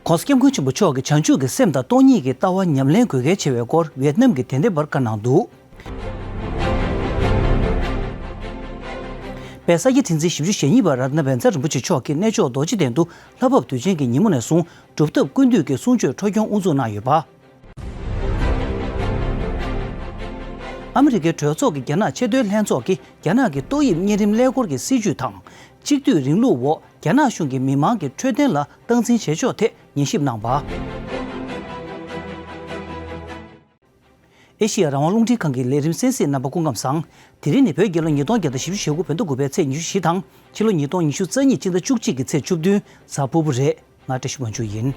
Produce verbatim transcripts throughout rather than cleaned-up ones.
༸གོང་ས་༸སྐྱབས་མགོན་ཆེན་པོ་མཆོག་གིས་བྱང་ཆུབ་ཀྱི་སེམས་དང་སྟོང་ཉིད་ཀྱི་ལྟ་བ་ཉམས་ལེན་དགོས་གལ་ཆེ་བའི་སྐོར་ཝེ་ཏི་ནམ་གྱི་དད་ལྡན་པར་བཀའ་གནང་འདུག་དཔལ་ས་སྐྱ་ཁྲི་འཛིན་བཞི་བཅུ་ཞེ་གཉིས་པ་རཏྣ་བཛྲ་རིན་པོ་ཆེ་མཆོག་གིས་གནས་མཆོག་རྡོ་རྗེ་གདན་དུ་ལྷ་བབས་དུས་ཆེན་གྱི་ཉིན་མོ་ནས་བཟུང་སྒྲུབ་ཐབས་ཀུན་བཏུས་ཀྱི་གསུང་ཆོས་འཕྲོ་སྐྱོང་དབུ་འཛུགས་གནང་ཡོད་པ། ཨ་མི་རི་ཀའི་གྲོས་ཚོགས་ཀྱི་རྒྱ་ནག་ཆེས་མཐོའི་ལྷན་ཚོགས་ཀྱིས་རྒྱ་ནག་གི་ཏོག་དབྱིབས་གཉན་རིམས་ཀླད་ཀོར་གྱི་སྲིད་བྱུས་དང་། གཅིག་སྡུད་རིང་ལུགས་འོག་རྒྱ་ནག་གཞུང་གིས་མི་མང་གི་འཕྲོད་བསྟེན་ལ་སྟངས་འཛིན་བྱེད་ཕྱོགས་ཐད་ཉན་ཞིབ་གནང་བ། ཨེ་ཤེ་ཡ་རང་དབང་རླུང་འཕྲིན་ཁང་གི་ལས་རིམ་གསན་གཟིགས་རྣམ་པ་སྐུ་ཁམས་བཟང་། དེ་རིང་ནི་བོད་རྒྱལ་ལོ་ཉིས་སྟོང་བརྒྱ་དང་བཞི་བཅུ་ཞེ་དགུ་བོད་ཟླ་དགུ་པའི་ཚེས་ཉི་ཤུ་བཞི་དང་། ཕྱི་ལོ་ཉིས་སྟོང་ཉི་ཤུ་རྩ་གཉིས་སྤྱི་ཟླ་བཅུ་གཅིག་གི་ཚེས་བཅུ་བདུན་གཟའ་ཕུར་བུ་རེད། ང་བཀྲ་ཤིས་དབང་ཕྱུག་ཡིན།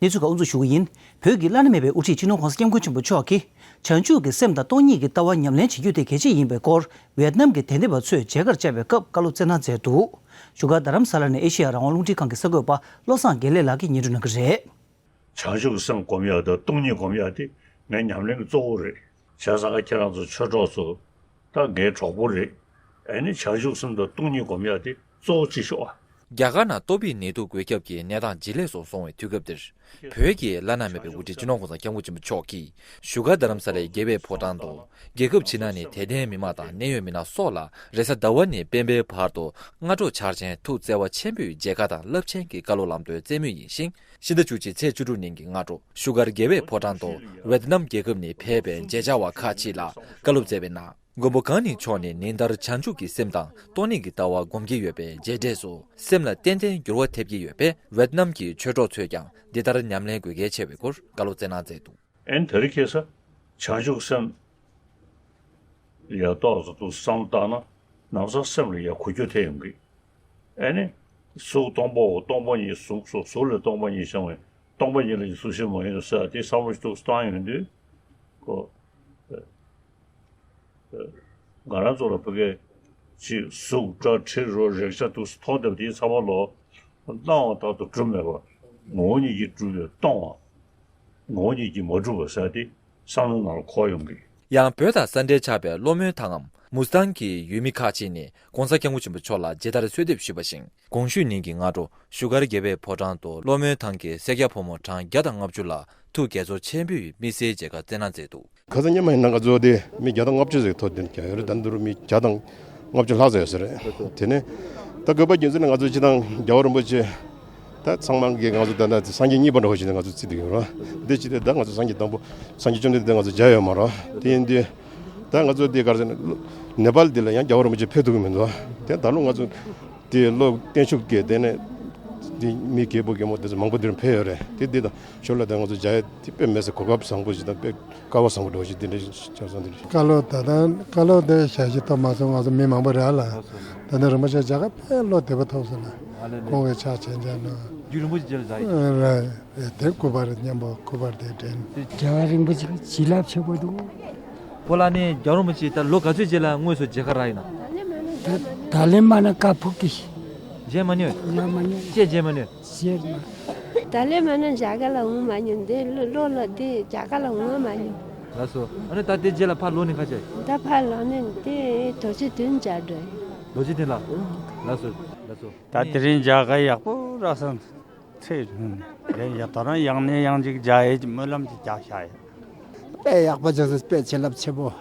གནས་ཚུལ་ཁག་དབུ་འཛུགས་ཞུ་གི་ཡིན། བོད་ཀྱི་བླ་ན་མེད་པའི་དབུ་ཁྲིད་སྤྱི་ནོར་༸གོང་ས་༸སྐྱབས་མགོན་ཆེན་པོ་མཆོག་གིས། བྱང་ཆུབ་ཀྱི་སེམས་དང་སྟོང་ཉིད་ཀྱི་ལྟ་བ་ཉམས་ལེན་བྱེད་རྒྱུ་དེ་གལ་ཆེ་ཡིན་པའི་སྐོར་ཝེ་ཏི་ནམ་གྱི་དད་ལྡན་པ་ཚོས་མཇལ་ཁར་བཅར་བའི་སྐབས་བཀའ་སློབ་སྩལ་གནང་མཛད་འདུག་བཞུགས་སྒར་རྡ་རམ་ས་ལ་ནས་ཨེ་ཤེ་ཡ་རང་དབང་རླུང་འཕྲིན་ཁང་གི་གསར་འགོད་པ་བློ་བཟང་དགེ་ལེགས་ལགས་ཀྱིས་སྙན་སྒྲོན་གནང་གི་རེད། བྱང་ཆུབ་ཀྱི་སེམས་སྒོམ་ཡག་དང་སྟོང་ཉིད་སྒོམ་ཡག་དེ་ངའི་ཉམས་ལེན་གྱི་གཙོ་བོ་རེད། བྱས་ཙང་ཁྱེད་རང་ཚོ་ཆོས་གྲོགས་ཚོ་ད་ངའི་གྲོགས་པོ་རེད། ཨ་ནི་བྱང་ཆུབ་སེམས་དང་སྟོང་ཉིད་སྒོམ་ཡག་དེ་གཙོ་བོ་གཅིག་ཤོག་ཨ། རྒྱ་གར་ནང་ཏོག་དབྱིབས་ནད་དུག་འགོས་ཁྱབ་ཀྱི་གནས་སྟངས་ཇེ་ལེགས་སུ་སོང་བའི་དུས་སྐབས་འདིར། བོད་ཀྱི་བླ་ན་མེད་པའི་དབུ་ཁྲིད་སྤྱི་ནོར་༸གོང་ས་༸སྐྱབས་མགོན་ཆེན་པོ་མཆོག་གིས་བཞུགས་སྒར་རྡ་རམ་ས་ལའི་རྒྱལ་བའི་ཕོ་བྲང་དུ། རྒྱལ་ཁབ་ཕྱི་ནང་ནས་དད་ལྡན་མི་མང་དང་གནད་ཡོད་མི་སྣ་སོགས་ལ་རེས་གཟའ་ཟླ་བ་ནས་སྤེན་པའི་བར་དུ་སྔ་དྲོ་འཆར་ཅན་ཐུགས་བརྩེ་བ་ཆེན་པོས་མཇལ་ཁ་དང་རླབས་ཆེན་གྱི་བཀའ་སློབ་ལམ་སྟོན་སྩལ་མུས་ཡིན་ཞིང་། ཕྱི་ཟླ་བཅུ་གཅིག་ཚེས་བཅུ་དྲུག་ཉིན་གྱི་སྔ་དྲོ་བཞུགས་སྒར་རྒྱལ་བའི་ཕོ་བྲང་དུ་ཝེ་ཏི་ནམ་རྒྱལ་ཁབ་ནས་ཕེབས་པའི་མཇལ་བཅར་བ་ཁག་ཅིག་ལ་བཀའ་སློབ་སྩལ་བའི་ནང་། མགོན་པོ་གང་ཉིད་མཆོག་ནས་ཉིན་ལྟར་བྱང་ཆུབ་ཀྱི་སེམས་དང་སྟོང་ཉིད་ཀྱི་ལྟ་བ་སྒོམ་གྱི་ཡོད་པའི་རྗེས་འབྲས་སུ། སེམས་ལ་ཏན་ཏན་འགྱུར་བ་ཐེབས་ཀྱི་ཡོད་པས། ཝེ་ཏི་ནམ་གྱི་ཆོས་གྲོགས་ཚོས་ཀྱང་འདི་ལྟར་ཉམས་ལེན་དགོས་གལ་ཆེ་བའི་སྐོར་བཀའ་སློབ་སྩལ་གནང་མཛད་འདུག་ཨན་དེ་རིང་ཁ་སང་བྱང་ཆུབ་སེམས་ཡ་ཏོག་ཙམ་འདུག་བསམ་བློ་བཏང་ན་ནམ་སང་སེམས་ལ་ཡ་གོ་རྒྱུ་དེ་ཡོང་གི། ཨ་ནི། གཟུགས་སྟོང་པའོ། སྟོང་པ་ཉིད་གཟུགས་སོ། གཟུགས་ལས་སྟོང་པ་ཉིད་བྱུང་བས། སྟོང་པ་ཉིད་ལ་ཡང་གཟུགས་ཅན་མ་ཡིན་ནོ་ཟེར་ཡ་དེ་བསམ་བློ་ཞིག་ཏོག་ཙམ་བཏང་ཡོང་དུས། ཁོ། ང་རང་ཚོ་ལ་ཕ་གི་ཅིག་གཟུགས་སྒྲ་དྲི་རོ་རེག་བྱ་འདུག་མཐོང་བསྡད་པ་དེའི་ཚང་མ་ལོ། སྣང་བ་ལྟར་དུ་གྲུབ་མེད་པ། ངོ་བོ་ཉིད་ཀྱིས་གྲུབ་པའི་སྟོང་བ། ངོ་བོ་ཉིད་ཀྱིས་མ་གྲུབ་པ་ཟེར་ཏེ་བསམ་བློ་ནང་ལ་འཁོར་ཡོང་གི། ཡང་བོད་དང་ས་འབྲེལ་ཆགས་པའི་གློ་སྨོན་ཐང་ངམ་མུས་ཐང་གི་ཡུལ་མི་ཁག་ཅིག་ནས་༸གོང་ས་༸སྐྱབས་མགོན་ཆེན་པོ་མཆོག་ལ་མཇལ་དར་གསོལ་འདེབས་ཞུས་པ་བཞིན། གོང་ཞུས་ཉིན་གྱི་སྔ་དྲོ་བཞུགས་སྒར་རྒྱལ་བའི་ཕོ་བྲང་དུ་གློ་སྨོན་ཐང་གི་སེར་སྐྱ་ཕོ་མོ་གྲངས་བརྒྱ་དང་ལྔ་བཅུ་ལ་ཐུགས་དགྱེས་ཚོར་ཆེན་པོས་དམིགས་བསལ་མཇལ་ཁ་བསྩལ་གནང་མཛད་འདུག་ཁ་སང་སྔོན་མ་ཡིན་ན་ང་ཚོ་དེ་མི་བརྒྱ་དང་ལྔ་བཅུ་ཟིག་ཐོ་འདོན་བྱས་ཡོད་རེད། ད་འདི་རུ་མི་བརྒྱ་དང་ལྔ་བཅུ་ལྷག་ཙམ་ཡོད་ས་རེད། དེ་ནས་ད་དགོས་པ་རྒྱུ་མཚན་ནི་ང་ཚོ་སྤྱིར་བཏང་རྒྱལ་བ་རིན་པོ་ཆེ་ད་ཚང་མ་གིས་ང་ཚོ་ད་ལྟ་སངས་རྒྱས་གཉིས་པ་འདྲ་བོ་ཞིག་ནས་ང་ཚོ་བརྩི་བསྡད་ཡོད་རེད། འདི་ཅི་སྟེ་ད་ང་ཚོ་སངས་རྒྱས་དང་པོ་སངས་རྒྱས་བཅོམ་ལྡན་འདས་ང་ཚོ་མཇལ་ཡོད་མ་རེད། དེ་ཡིན་དུས་ད་ང་ཚོ་འདི་ག་རེ་ཟེར་ན་ནེ་པཱལ་འདི་ལ་ཡང་རྒྱལ་བ་རིན་པོ་ཆེ་ཕེབས་ཐུབ་ཀྱི་མི་འདུག་དེ་ད་ལོ་ང་ཚོ་དེ་ལོ་བརྟན་བཞུགས་ཀྱི་དེ་ནས་དེ་མི་རྒད་པོ་རྒད་མོ་དེ་ཚོ་མང་པོ་འདིར་ཕེབས་ཡོད་རེད། དེ་འདི་དང་ཞོར་ལ་ད་ང་ཚོ་མཇལ་ཡ་དེ་དཔེ་མི་སྲིད་གོ་སྐབས་བཟང་པོ་ཞིག་དང་དཔེ་སྐལ་བ་བཟང་པོ་འདྲ་བོ་ཞིག་དེ་འདྲ་ཆགས་སོང་། དེ་འདྲ་བཀའ་སློབ་ད་ལྟ་བཀའ་སློབ་དེ་ཞལ་བཞེས་ཐོབ་མ་སོང་། ང་ཚོ་མི་མང་པོ་རེད་ལ། ད་ལྟ་རིན་པོ་ཆེ་མཇལ་ཁ་དཔེ་བློ་བདེ་པོ་ཐོབ་སོང་ལ། ཁོང་གི་ཕྱག་མཇལ་མཇལ་ན། རྒྱུ་རིན་པོ་ཆེ་མཇལ་ལ་མཇལ་ཡིན། རེད། དེ་སྐུ་པར་མཉམ་པོ་སྐུ་པར་དེ་དྲན། རྒྱལ་བ་རིན་པོ་ཆེ་བྱིན་རླབས་ཆེ་པོ་འདུག་སྤོ་ལགས་ནི་རྒྱལ་བ་རིན་པོ་ཆེ་ད་ལོ་ག་ཚོད་རྗེས་ལ་དངོས་སུ་མཇལ་ཁ་རག་ཡིན་ན། ད་ད་ལན་མ་ན་ཀ་ཕུག་གི། མཇལ་མ་མྱོང་། མཇལ་མ་མྱོང་། ཅེས་མཇལ་མ་མྱོང་། ཟེར་མ། ད་ལན་མ་ན་མཇལ་ཁ་ལ་འོང་མ་མྱོང་། འདི་ལོ་ལོ་ལ་འདི་མཇལ་ཁ་ལ་འོང་མ་མྱོང་། ལགས་སོ། ཨ་ནི་ད་དེ་རྗེས་ལ་ཕར་ལོག་ནས་ཁ་ཆེ། ད་ཕར་ལོག་ནས་དེ་རྡོ་རྗེ་གདན་མཇལ་འགྲོ། རྡོ་རྗེ་གདན་ལ། ལགས་སོ། ལགས་སོ། ད་དེ་རིང་མཇལ་ཁ་ཡག་པོ་རག་སོང་། ཚེ་རིང་ནས་ཡ་ད་རང་ཡང་ནས་ཡང་ཅིག་མཇལ་ཡས་ཀྱི་སྨོན་ལམ་ཅིག་རྒྱག་བཞག་ཡོད། དཔེ་ཡག་པོ་བྱུང་སོང་། དཔེ་བྱིན་རླབས་ཆེ་པོ།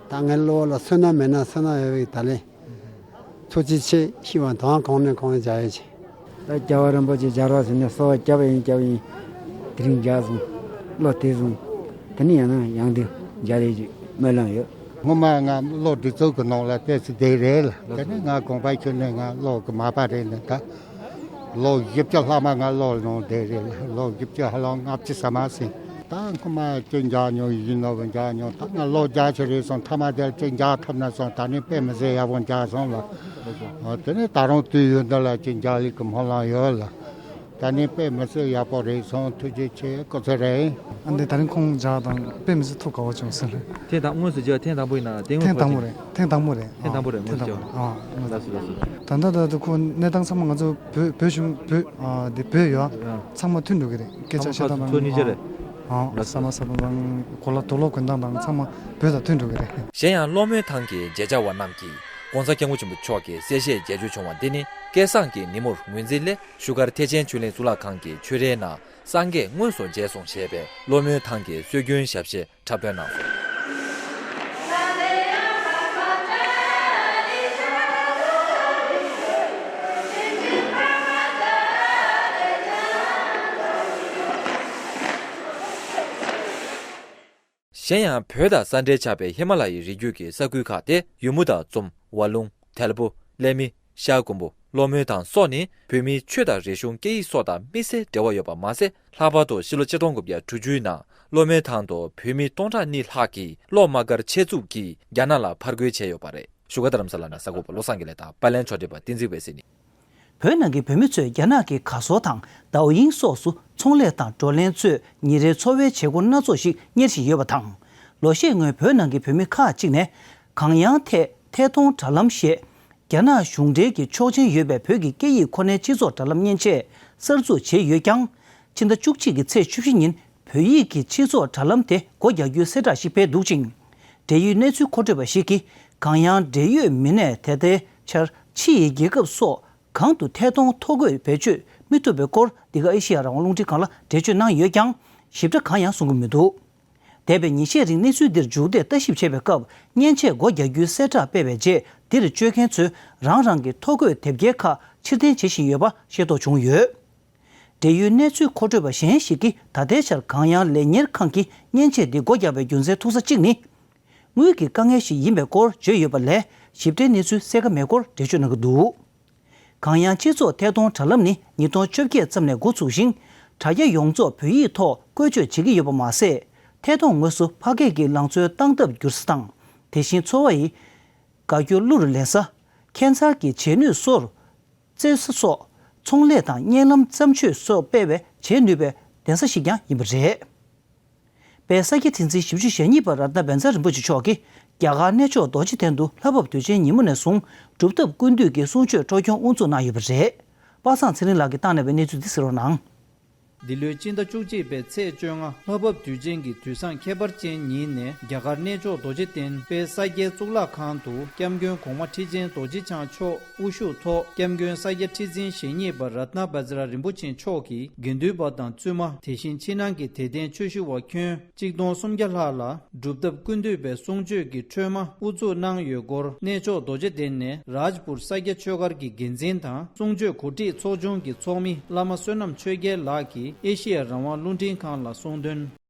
ད་ངའི་བློ་ལ་བསོད་ནམས་མེད་ན་བསོད་ནམས་ཡོད་པའི་ད་ལན། ཐུགས་རྗེ་ཆེ་ཞུ་བ་དང་གོང་ནས་གོང་ནས་མཇལ་ཡས་ཆེ། ད་རྒྱལ་བ་རིན་པོ་ཆེ་མཇལ་རོགས་ཟེར་ནས་གསོལ་བ་བརྒྱབ་ཡིན་བརྒྱབ་ཡིན། དེ་རིང་མཇལ་སོང་། བློ་བདེ་སོང་། དེ་ནས་ཡང་ན་ཡང་དུ་མཇལ་ཡས་ཀྱི་སྨོན་ལམ་ཡོད། སྔོན་མ་ང་གློ་སྒྲིག་འཛུགས་ཀྱི་ནང་ལ་བལྟས་ཚེ་བསྡད་རེད་ལ། དེ་ནས་ང་དགོངས་པ་ཁྱོན་ནས་ང་གློ་གི་མ་པ་རེད་ལ། ད་ལོ་བཞི་བཅུ་ལྷག་མ་ང་གློ་ནང་བསྡད་རེད་ལ། ལོ་བཞི་བཅུ་ཧ་ལམ་ལྔ་བཅུ་ཟིན་མ་སོང་། ད་སྔོན་མ་ཅིག་མཇལ་མྱོང་ཡིན་ནོ་མཇལ་མྱོང་། ད་ང་གློ་རྒྱག་ཆོག་རེད་སོང་། མཐའ་མ་དེར་ཅིག་མཇལ་ཐུབ་ན་སོང་། ད་ནི་དཔེ་མི་སྲིད་ཡག་པོ་མཇལ་སོང་ལ། དེ་ནས་ད་རུང་དུས་ཡུན་འདི་ལ་ཅིག་མཇལ་ཡས་ཀྱི་སྨོན་ལམ་ཡོད་ལ། ད་ནི་དཔེ་མི་སྲིད་ཡག་པོ་རེད་སོང་། ཐུགས་རྗེ་ཆེ། སྐུ་ཚེ་རིང་། ཨ་འདི་ད་རིང་ཁོང་མཇལ་དང་དཔེ་མི་སྲིད་ཐུགས་དགའ་བོ་བྱུང་སོང་། ཐེངས་དང་དངོས་སུ་མཇལ་ཐེངས་དང་པོ་ཡིན་ན་དེ་ཐེངས་དངོས་དང་པོ་པོ་རེད། ཐེངས་དང་པོ་རེད། ཐེངས་དང་པོ་རེད། དངོས་སུ་མཇལ་བ། ལགས་སོ་ལགས་སོ། ད་ལྟ་ད་ལྟ་ཁོ་གནས་སྟངས་ཚང་མ་ང་ཚོ་བོད་བོད་གཞུང་བོད་ཨ་འདི་བོད་ཡོད། ཨ། ཚང་མ་མཐུན་འགྲོ་གི་རེད། སྐད་ཆ་ཚང་མ་བཤད་སྟངས་ཚོ་གཉིས་ཆ་རེད། ཨ། ལགས་སོ། ཟ་མ་ཟ་སྟངས་དང་གོ་ལ་དུག་ལོག་གོན་སྟངས་དང་ཚང་མ་བོད་དང་མཐུན་འགྲོ་གི་རེད། གཞན་ཡང་གློ་སྨོན་ཐང་གི་མཇལ་བཅར་བ་རྣམས་ཀྱིས་༸གོང་ས་༸སྐྱབས་མགོན་ཆེན་པོ་མཆོག་གི་གསལ་བཤད་མཇལ་བཅར་བྱུང་བ་འདི་ནི་སྐལ་བཟང་གི་ཉིན་མོར་ངོས་འཛིན་སླད་བཞུགས་སྒར་ཐེག་ཆེན་ཆོས་གླིང་གཙུག་ལག་ཁང་གི་ཆོས་རའི་ནང་སངས་རྒྱས་དངོས་སུ་མཇལ་སོང་ཞེས་པའི་གློ་སྨོན་ཐང་གི་སྲོལ་རྒྱུན་ཞབས་གཞས་འཁྲབ་སྟོན་གནང་སོང་། གཞན་ཡང་བོད་དང་ས་འབྲེལ་ཆགས་པའི་ཧི་མ་ལ་ཡའི་རི་རྒྱུད་ཀྱི་ས་ཁུལ་ཁག་སྟེ་ཡུ་མུ་དང་ཙུམ། ཝ་ལུང་། དལ་པོ། ལྷ་མི། ཤར་ཀོང་པོ། གློ་སྨོན་ཐང་སོགས་ནི་བོད་མིའི་ཆོས་དང་རིག་གཞུང་། སྐད་ཡིག་སོགས་དང་དམིགས་བསལ་འབྲེལ་བ་ཡོད་པ་མ་ཟད། ལྷག་པར་དུ་ཕྱི་ལོ་ཆིག་སྟོང་དགུ་བརྒྱ་དྲུག་ཅུའི་ནང་གློ་སྨོན་ཐང་དུ་བོད་མི་སྟོང་ཕྲག་གཉིས་ལྷག་གིས་གློག་དམག་སྒར་ཆེད་འཛུགས་ཀྱིས་རྒྱ་ནག་ལ་ཕར་རྒོལ་བྱས་ཡོད་པ་རེད། བཞུགས་སྒར་རྡ་རམ་ས་ལ་ནས་གསར་འགོད་པ་བློ་བཟང་དགེ་ལེགས་དང་པར་ལེན་ཕྱོགས་སྒྲིག་པ་བསྟན་འཛིན་འོད་ཟེར་ནས། བོད་ནང་གི་བོད་མི་ཚོས་རྒྱ་ནག་གི་གར་སོང་དང་ཟླའོ་དབྱིན་སོགས་སུ་ཚོང་ལས་དང་བགྲོ་གླེང་གཙོས་ཉིན་རེའི་འཚོ་བའི་བྱེད་སྒོ་སྣ་ཚོགས་ཤིག་གཉེར་བཞིན་ཡོད་པ་དང་། ལོ་ཤས་སྔོན་བོད་ནང་གི་བོད་མི་ཁག་ཅིག་ནས་གངས་དབྱངས་ཐད་ཐད་གཏོང་དྲ་ལམ་ཞེས་རྒྱ་ནག་གཞུང་འབྲེལ་གྱི་ཆོག་མཆན་ཡོད་པའི་བོད་ཀྱི་སྐད་ཡིག་ཁོ་ནའི་སྤྱི་ཚོགས་དྲ་ལམ་མཉེན་ཆས་གསར་འཛུགས་བྱས་ཡོད་ཀྱང་། ཕྱི་ཟླ་བཅུ་གཅིག་གི་ཚེས་བཅུ་བཞི་ཉིན་བོད་ཡིག་གི་སྤྱི་ཚོགས་དྲ་ལམ་དེ་སྒོ་རྒྱག་རྒྱུའི་གསལ་བསྒྲགས་ཤིག་སྤེལ་འདུག་ཅིང་། འབྲེལ་ཡོད་གནས་ཚུལ་མཁོ་སྤྲོད་པ་ཞིག་གིས་གངས་དབྱངས་འབྲེལ་ཡོད་མི་སྣས་ད་ལྟའི་ཆར་ཕྱི་ཡི་རྒྱལ་ཁབ་སོགས་གང་དུ་ཐད་གཏོང་ཐོ་འགོད་བེད་སྤྱོད་མི་ཐུབ་པའི་སྐོར་འདི་ག་ཨེ་ཤེ་ཡ་རང་དབང་རླུང་འཕྲིན་ཁང་ལ་འགྲེལ་བརྗོད་གནང་ཡོད་ཀྱང་ཞིབ་ཕྲ་གང་ཡང་གསུང་གི་མི་འདུག་འདས་པའི་ཉིན་ཤས་རིང་གནས་ཚུལ་འདིར་མཇུག་བསྡད་ལྟ་ཞིབ་བྱེད་པའི་སྐབས་མཉེན་ཆས་སྒོ་རྒྱག་རྒྱུའི་གསལ་བསྒྲགས་སྤེལ་བའི་རྗེས་འདིར་བཅར་མཁན་ཚོས་རང་རང་གི་ཐོ་འགོད་དེབ་སྐྱེལ་ཁག་ཕྱིར་འཐེན་བྱེད་བཞིན་ཡོད་པ་ཤེས་རྟོགས་བྱུང་ཡོད། འབྲེལ་ཡོད་གནས་ཚུལ་མཁོ་སྤྲོད་པ་གཞན་ཞིག་གིས་ད་ལྟའི་ཆར་གངས་དབྱངས་ལས་གཉེར་ཁང་གིས་མཉེན་ཆས་འདི་སྒོ་བརྒྱབ་པའི་རྒྱུ་མཚན་ཐུག་ས་གཅིག་ནི། དངུལ་གྱི་དཀའ་ངལ་ཞིག་ཡིན་པའི་སྐོར་བརྗོད་ཡོད་པ་ལས་ཞིབ་ཕྲའི་གནས་ཚུལ་གསལ་ཁ་མེད་སྐོར་འགྲེལ་བརྗོད་གནང་གི་འདུག་གངས་དབྱངས་སྤྱི་ཚོགས་ཐད་གཏོང་དྲ་ལམ་ནི་ཉིས་སྟོང་བཅོ་བརྒྱད་ཙམ་ནས་འགོ་ཚུགས་ཤིང་། དྲ་རྒྱ་ཡོངས་རྫོགས་བོད་ཡིག་ཐོག་བཀོལ་སྤྱོད་བྱེད་ཀྱི་ཡོད་པ་མ་ཟད། ཐད་གཏོང་དངོས་སུ་ཕ་སྐད་ཀྱི་ལང་ཚོའི་སྟངས་སྟབས་བསྒྱུར་ས་དང་། དེ་བཞིན་འཚོ་བ་ཡི་དགའ་སྐྱོ་གླུ་རུ་ལེན་ས། ཁྱད་མཚར་གྱི་བྱེད་ནུས་སོར་རྩེ་ས་སོགས། ཚོང་ལས་དང་བརྙན་ལམ་བརྩམས་ཆོས་སོགས་སྤེལ་བའི་བྱེད་ནུས་པའི་གདན་ས་ཞིག་ཀྱང་ཡིན་པ་རེད། དཔལ་ས་སྐྱ་ཁྲི་འཛིན་བཞི་བཅུ་ཞེ་གཉིས་པ་རཏྣ་བཛྲ་རིན་པོ་ཆེ་མཆོག་གིས་རྒྱ་གར་གནས་མཆོག་རྡོ་རྗེ་གདན་དུ་ལྷ་བབས་དུས་ཆེན་ཉིན་མོ་ནས་བཟུང་སྒྲུབ་ཐབས་ཀུན་བཏུས་ཀྱི་གསུང་ཆོས་སྤྲོ་སྐྱོང་དབུ་འཛུགས་གནང་ཡོད་པ་རེད། པ་སངས་ཚེ་རིང་ལགས་ཀྱིས་བཏང་གནང་བའི་གནས་ཚུལ་འདི་གསན་རོགས་གནང་། འདི་ལོའི་སྤྱི་ཟླ་བཅུ་གཅིག་པའི་ཚེས་བཅོ་ལྔ་ལྷ་བབས་དུས་ཆེན་གྱི་དུས་བཟང་ཁྱད་པར་ཅན་ཉིན་ནས་རྒྱ་གར་གནས་མཆོག་རྡོ་རྗེ་གདན་དཔལ་ས་སྐྱའི་གཙུག་ལག་ཁང་དུ་སྐྱབས་མགོན་གོང་མ་ཁྲི་ཆེན་རྡོ་རྗེ་འཆང་མཆོག་དབུ་བཞུགས་ཐོག་སྐྱབས་མགོན་ས་སྐྱ་ཁྲི་འཛིན་ཞེ་གཉིས་པ་རཏྣ་བཛྲ་རིན་པོ་ཆེ་མཆོག་གིས་དགེ་འདུན་པ་དང་བཙུན་མ། དེ་བཞིན་ཕྱི་ནང་གི་དད་ལྡན་ཆོས་ཞུ་བ་ཁྱོན་གཅིག་སྟོང་སུམ་བརྒྱ་ལྷག་ལ་སྒྲུབ་ཐབས་ཀུན་བཏུས་པའི་གསུང་ཆོས་ཀྱི་འཕྲོས་མ་དབུ་འཛུགས་གནང་ཡོད་སྐོར། གནས་མཆོག་རྡོ་རྗེ་གདན་ནས་རཱཇ་པུར་ས་སྐྱ་ཆོས་སྒར་གྱི་འགན་འཛིན་དང་གསུང་ཆོས་གོ་སྒྲིག་ཚོགས་ཆུང་གི་ཚོགས་མི་བླ་མ་བསོད་ནམས་ཆོས་རྒྱལ་ལགས་ཀྱིས་ཨེ་ཤེ་ཡ་རང་དབང་རླུང་འཕྲིན་ཁང་ལ་གསུངས་དོན།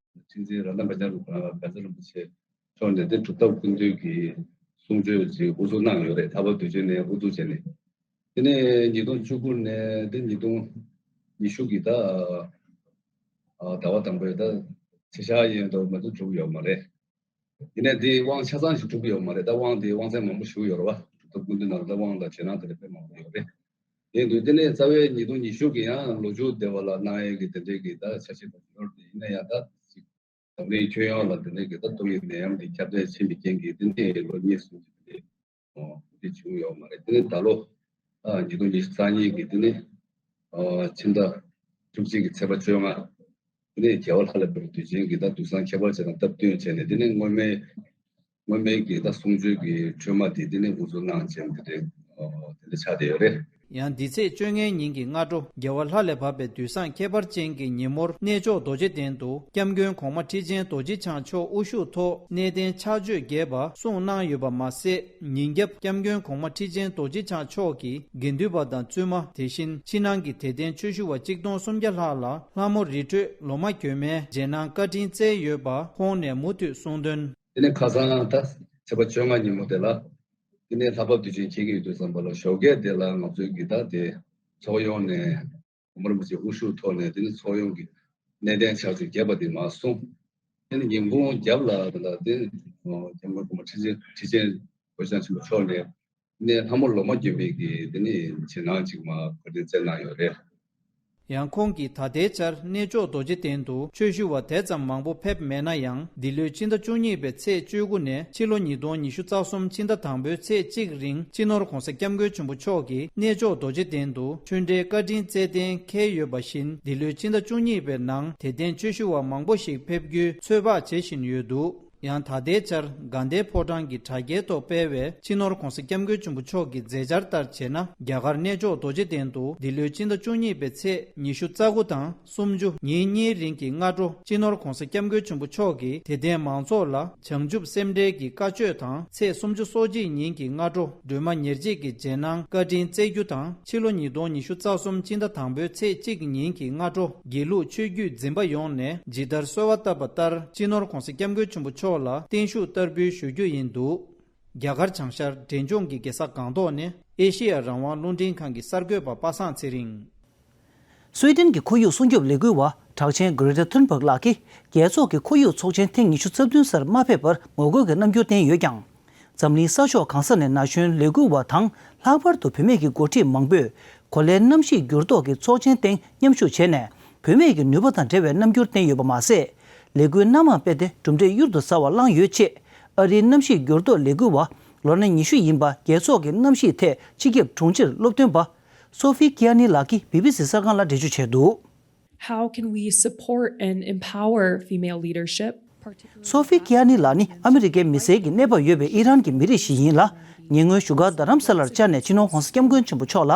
ཁྲི་འཛིན་རཏྣ་བཛྲ་བཛྲ་རིན་པོ་ཆེ་མཆོག་ནས་དེ་སྒྲུབ་ཐབས་ཀུན་བཏུས་ཀྱི་གསུང་ཆོས་ཅིག་དབུ་འཛུགས་གནང་ཡོད་རེད། ལྷ་བབས་དུས་ཆེན་ནས་དབུ་འཛུགས་བྱས་ནས། དེ་ནས་ཉིས་སྟོང་བཅུ་དགུ་ནས་དེ་ཉིས་སྟོང་ཉི་ཤུ་གི་ད་ཨ་ཟླ་བ་དང་པོའི་ད་ཚེས་ཤར་ཡན་དུ་མ་གཏོགས་གྲུབ་ཡོད་མ་རེད། ཡིན་ནའི་དེའི་དབང་ཆ་ཚང་ཞིག་གྲུབ་ཀྱི་ཡོད་མ་རེད། ད་དབང་དེའི་དབང་ཚད་མང་པོ་ཞིག་ཡོད་རེད་བ། སྒྲུབ་ཐབས་ཀུན་བཏུས་ནང་ལ་ད་དབང་དང་བྱེད་སྟངས་དེ་འདྲ་དཔེ་མང་པོ་ཡོད་རེད། དེ་ཡིན་དུས་དེ་ནས་རྩ་བའི་ཉིས་སྟོང་ཉི་ཤུ་གི་ཡང་ལོ་རྒྱུས་སྡེ་བ་ལ་གནང་ཡས་ཀྱི་དེ་འདྲའི་གི་ད་འཆར་གཞི་དང་ཡོད་རེད། ཡིན་ན་ཡང་ད་ཅིག་འཛམ་གླིང་ཁྱོན་ཡོངས་ལ་དེ་འདྲའི་གི་ད་ཏོག་དབྱིབས་ནད་ཡམས་འདི་ཁྱབ་གདལ་ཕྱིན་པའི་རྐྱེན་གྱིས་དེ་ནས་ལོ་གཉིས་གསུམ་ཅིག་དེ་འདྲའི་འོ་དེ་བྱུང་ཡོད་མ་རེད། དེ་ནས་ད་ལོ་ཨ་ཉིས་སྟོང་ཉི་ཤུ་རྩ་གཉིས་ཀྱི་དེ་ནས་ཨ་ཕྱི་ཟླ་བཅུ་གཅིག་གི་ཚེས་པ་བཅོ་ལྔ། དེ་ནས་རྒྱལ་བ་ལྷ་ལས་འཕགས་པའི་དུས་ཆེན་གྱི་ད་དུས་བཟང་ཁྱད་པར་ཅན་དང་སྟབས་བསྟུན་བྱས་ནས། དེ་ནས་སྔོན་མའི་སྔོན་མའི་གི་ད་གསུང་ཆོས་ཀྱི་འཕྲོས་མ་དེ་དེ་ནས་དབུ་འཛུགས་གནང་བྱས་ནས་དེ་འདྲའི་ཨོ་དེ་འདྲ་ཆགས་བསྡད་ཡོད་རེད། ཡང་འདི་ཚེས་བཅོ་ལྔའི་ཉིན་གྱི་སྔ་དྲོ་རྒྱལ་བ་ལྷ་ལས་འཕགས་པའི་དུས་བཟང་ཁྱད་པར་ཅན་གྱི་ཉིན་མོར་གནས་མཆོག་རྡོ་རྗེ་གདན་དུ་སྐྱབས་མགོན་གོང་མ་ཁྲི་ཆེན་རྡོ་རྗེ་འཆང་མཆོག་དབུ་བཞུགས་ཐོག་གནས་བརྟན་ཕྱག་མཆོད་རྒྱས་པ་གསུངས་གནང་ཡོད་པ་མ་ཟད། ཉིན་རྒྱབ་སྐྱབས་མགོན་གོང་མ་ཁྲི་ཆེན་རྡོ་རྗེ་འཆང་མཆོག་གིས་དགེ་འདུན་པ་དང་བཙུན་མ། དེ་བཞིན་ཕྱི་ནང་གི་དད་ལྡན་ཆོས་ཞུ་བ་གཅིག་སྟོང་སུམ་བརྒྱ་ལྷག་ལ་ལྷ་མོ་རི་ཁྲོད་ལོ་མ་གྱོན་མའི་རྗེས་གནང་བཀའ་དྲིན་སྩལ་ཡོད་པ་ཁོང་ནས་མུ་མཐུད་གསུངས་དོན། དེ་ནས་ཁ་སང་ད་ཚེས་པ་བཅོ་ལྔ་ཉིན་མོ་དེ་ལ་དེ་ནས་ལྷ་བབས་དུས་ཆེན་འཁེལ་གྱི་ཡོད་དུས་ཙམ་པ་ལ་ཞོགས་ཀས་དེ་ལ་ང་ཚོའི་གི་ད་དེ་ཚོགས་ཡོངས་ནས་གོང་མ་རིན་པོ་ཆེ་དབུ་བཞུགས་ཐོག་ནས་དེ་ནས་ཚོགས་ཡོངས་ཀྱི་གནས་བརྟན་ཕྱག་མཆོད་རྒྱས་པ་དེ་མར་གསུངས། དེ་ནས་ཉིན་གུང་རྒྱབ་ལ་ད་ལྟ་དེ་སྐྱབས་མགོན་གོང་མ་ཁྲི་ཆེན་ཁྲི་ཆེན་རྡོ་རྗེ་འཆང་ཆེན་པོ་མཆོག་ནས་ནས་ལྷ་མོ་ལོ་མ་གྱོན་པའི་གི་དེ་ནས་རྗེས་གནང་ཅིག་མར་བཀའ་དྲིན་སྩལ་གནང་ཡོད་རེད། ཡང་ཁོང་གིས་ད་ལྟའི་ཆར་གནས་མཆོག་རྡོ་རྗེ་གདན་དུ་ཆོས་ཞུ་བ་དེ་ཙམ་མང་པོ་ཕེབས་མེད་ན་ཡང་། འདི་ལོའི་ཕྱི་ཟླ་བཅུ་གཉིས་པའི་ཚེས་བཅུ་དགུ་ནས་ཕྱི་ལོ་ཉིས་སྟོང་ཉི་ཤུ་རྩ་གསུམ་ཕྱི་ཟླ་དང་པོའི་ཚེས་གཅིག་རིང་སྤྱི་ནོར་༧གོང་ས་༧སྐྱབས་མགོན་ཆེན་པོ་མཆོག་གིས་གནས་མཆོག་རྡོ་རྗེ་གདན་དུ་ཆོས་འབྲེལ་བཀའ་དྲིན་སྩལ་གཏན་འཁེལ་ཡོད་པ་བཞིན། འདི་ལོའི་ཕྱི་ཟླ་བཅུ་གཉིས་པའི་ནང་དད་ལྡན་ཆོས་ཞུ་བ་མང་པོ་ཞིག་ཕེབས་རྒྱུའི་ཚོད་དཔག་བྱེད་བཞིན་ཡོད་འདུག་ཡང་ད་ལྟའི་ཆར་དགའ་ལྡན་ཕོ་བྲང་གི་དྲ་རྒྱའི་ཐོག་སྤེལ་བའི་སྤྱི་ནོར་༧གོང་ས་༧སྐྱབས་མགོན་ཆེན་པོ་མཆོག་གི་མཛད་འཆར་ལྟར་བྱས་ན། རྒྱ་གར་གནས་མཆོག་རྡོ་རྗེ་གདན་དུ་འདི་ལོའི་ཕྱི་ཟླ་བཅུ་གཉིས་པའི་ཚེས་ཉི་ཤུ་རྩ་དགུ་དང་སུམ་ཅུ་ཉིན་གཉིས་རིང་གི་སྔ་དྲོ། སྤྱི་ནོར་༧གོང་ས་༧སྐྱབས་མགོན་ཆེན་པོ་མཆོག་གིས་དད་ལྡན་མང་ཚོགས་ལ་བྱང་ཆུབ་སེམས་འགྲེལ་གྱི་བཀའ་ཆོས་དང་། ཚེས་སུམ་ཅུ་སོ་གཅིག་ཉིན་གྱི་སྔ་དྲོ་སྒྲོལ་མ་ཉེར་གཅིག་གི་རྗེས་གནང་བཀའ་དྲིན་སྩལ་རྒྱུ་དང་། ཕྱི་ལོ་ཉིས་སྟོང་ཉི་ཤུ་རྩ་གསུམ་ཕྱི་ཟླ་དང་པོའི་ཚེས་གཅིག་ཉིན་གྱི་སྔ་དྲོ་དགེ་ལུགས་ཆོས་བརྒྱུད་འཛིན་པ་ཡོངས་ནས་ཇི་ལྟར་གསོལ་བ་བཏབ་པ་ལྟར། སྤྱི་ནོར་༧གོང་ས་༧སྐྱབས་མགོན་ཆེན་པོ་མཆོག་ལ་བརྟན་བཞུགས་བསྟར་འབུལ་ཞུ་རྒྱུ་ཡིན་འདུག་རྒྱ་གར་བྱང་ཤར་འབྲས་ལྗོངས་ཀྱི་རྒྱལ་ས་སྒང་ཏོག་ནས་ཨེ་ཤེ་ཡ་རང་དབང་རླུང་འཕྲིན་ཁང་གི་གསར་འགོད་པ་པ་སངས་ཚེ་རིང་། སུའེ་ཏེན་གྱི་ཁོར་ཡུག་སྲུང་སྐྱོབ་ལས་འགུལ་བ་གྲགས་ཅན་Greta Thunberg་ལགས་ཀྱིས་རྒྱལ་ཚོགས་ཀྱི་ཁོར་ཡུག་ཚོགས་ཆེན་ཐེངས་ཉི་ཤུ་རྩ་བདུན་སར་མ་ཕེབས་པར་ངོ་རྒོལ་གྱི་རྣམ་འགྱུར་བསྟན་ཡོད་ཀྱང་། འཛམ་གླིང་ས་ཕྱོགས་གང་ས་ནས་ན་གཞོན་ལས་འགུལ་བ་དང་། ལྷག་པར་དུ་བུད་མེད་ཀྱི་འགོ་ཁྲིད་མང་པོས་གོ་ལའི་གནམ་གཤིས་འགྱུར་ལྡོག་གི་ཚོགས་ཆེན་སྟེང་མཉམ་ཞུགས་བྱས་ནས། བུད་མེད་ཀྱི་ནུས་པ་དང་འབྲེལ་བའི་རྣམ་འགྱུར་བསྟན་ཡོད་པ་མ་ཟད། ལས་འགུལ་སྣ་མང་སྤེལ་ཏེ་གྲུབ་འབྲས་གཡུར་དུ་ཟ་བ་བླངས་ཡོད་ཅེས། ཨ་རིའི་གནམ་གཤིས་འགྱུར་ལྡོག་ལས་འགུལ་བ། ལོ་ན་ཉི་ཤུ་ཡིན་པ། རྒྱལ་ཚོགས་ཀྱི་གནམ་གཤིས་ཐད་སྤྱི་ཁྱབ་དྲུང་ཆེར་སློབ་སྟོན་པ། སོ་ཧྥི་ཀི་ཨ་ནི་ལགས་ཀྱིས་བི་བི་སི་གསར་ཁང་ལ་འགྲེལ་བརྗོད་བྱས་འདུག། How can we support and empower female leadership? སོ་ཧྥི་ཀི་ཨ་ནི་ལགས་ནི་ཨ་མི་རི་ཀའི་མི་སེར་གྱི་གནས་བབ་ཡོད་པའི་ཨི་རན་གྱི་མི་རིགས་ཤིག་ཡིན་ལ། ཉེ་སྔོན་བཞུགས་སྒར་རྡ་རམ་ས་ལར་བཅར་ནས་སྤྱི་ནོར་༧གོང་ས་༧སྐྱབས་མགོན་ཆེན་པོ་མཆོག་ལ།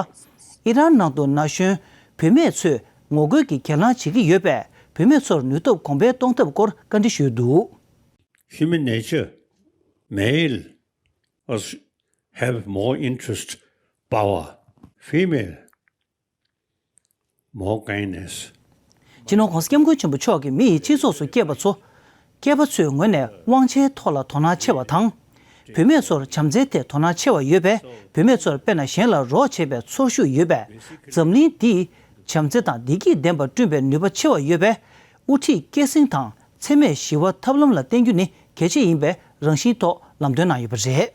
ཨི་རན་ནང་དུ་ན་གཞོན་བུད་མེད་ཚོས་ངོ་རྒོལ་གྱི་གྱེན་ལངས་བྱེད་ཀྱི་ཡོད་པས། བུད་མེད་ཚོར་ནུས་སྟོབས་གོང་འཕེལ་གཏོང་ཐབས་སྐོར་བཀའ་འདྲི་ཞུས་འདུག། Human nature, male us have more interest, power, female more kindness. སྤྱི་ནོར་༧གོང་ས་༧སྐྱབས་མགོན་ཆེན་པོ་མཆོག་གིས་མི་ཡི་སྤྱི་ཚོགས་སུ་སྐྱེས་པ་ཚོ། སྐྱེས་པ་ཚོའི་ངོས་ནས་དབང་ཆའི་ཐོག་ལ་དོ་སྣང་ཆེ་བ་དང་། བུད་མེད་ཚོར་བྱམས་བརྩེའི་ཐད་དོ་སྣང་ཆེ་བ་ཡོད་པས། བུད་མེད་ཚོར་དཔེར་ན་གཞན་ལ་རོགས་བྱེད་པའི་ཚོར་ཤུགས་ཡོད་པས། འཛམ་གླིང་འདིས་བྱམས་བརྩེ་དང་བདེ་སྐྱིད་ལྡན་པར་བསྐྲུན་པའི་ནུས་པ་ཆེ་བ་ཡོད་པས། དབུ་ཁྲིད་སྐྱེད་སྲིང་དང་འཚེ་མེད་ཞི་བ་ཐབས་ལམ་ལ་བརྟེན་རྒྱུ་ནི་གལ་ཆེ་ཡིན་པའི་རང་བཞིན་ཐོག་ལམ་སྟོན་གནང་ཡོད་པ་རེད།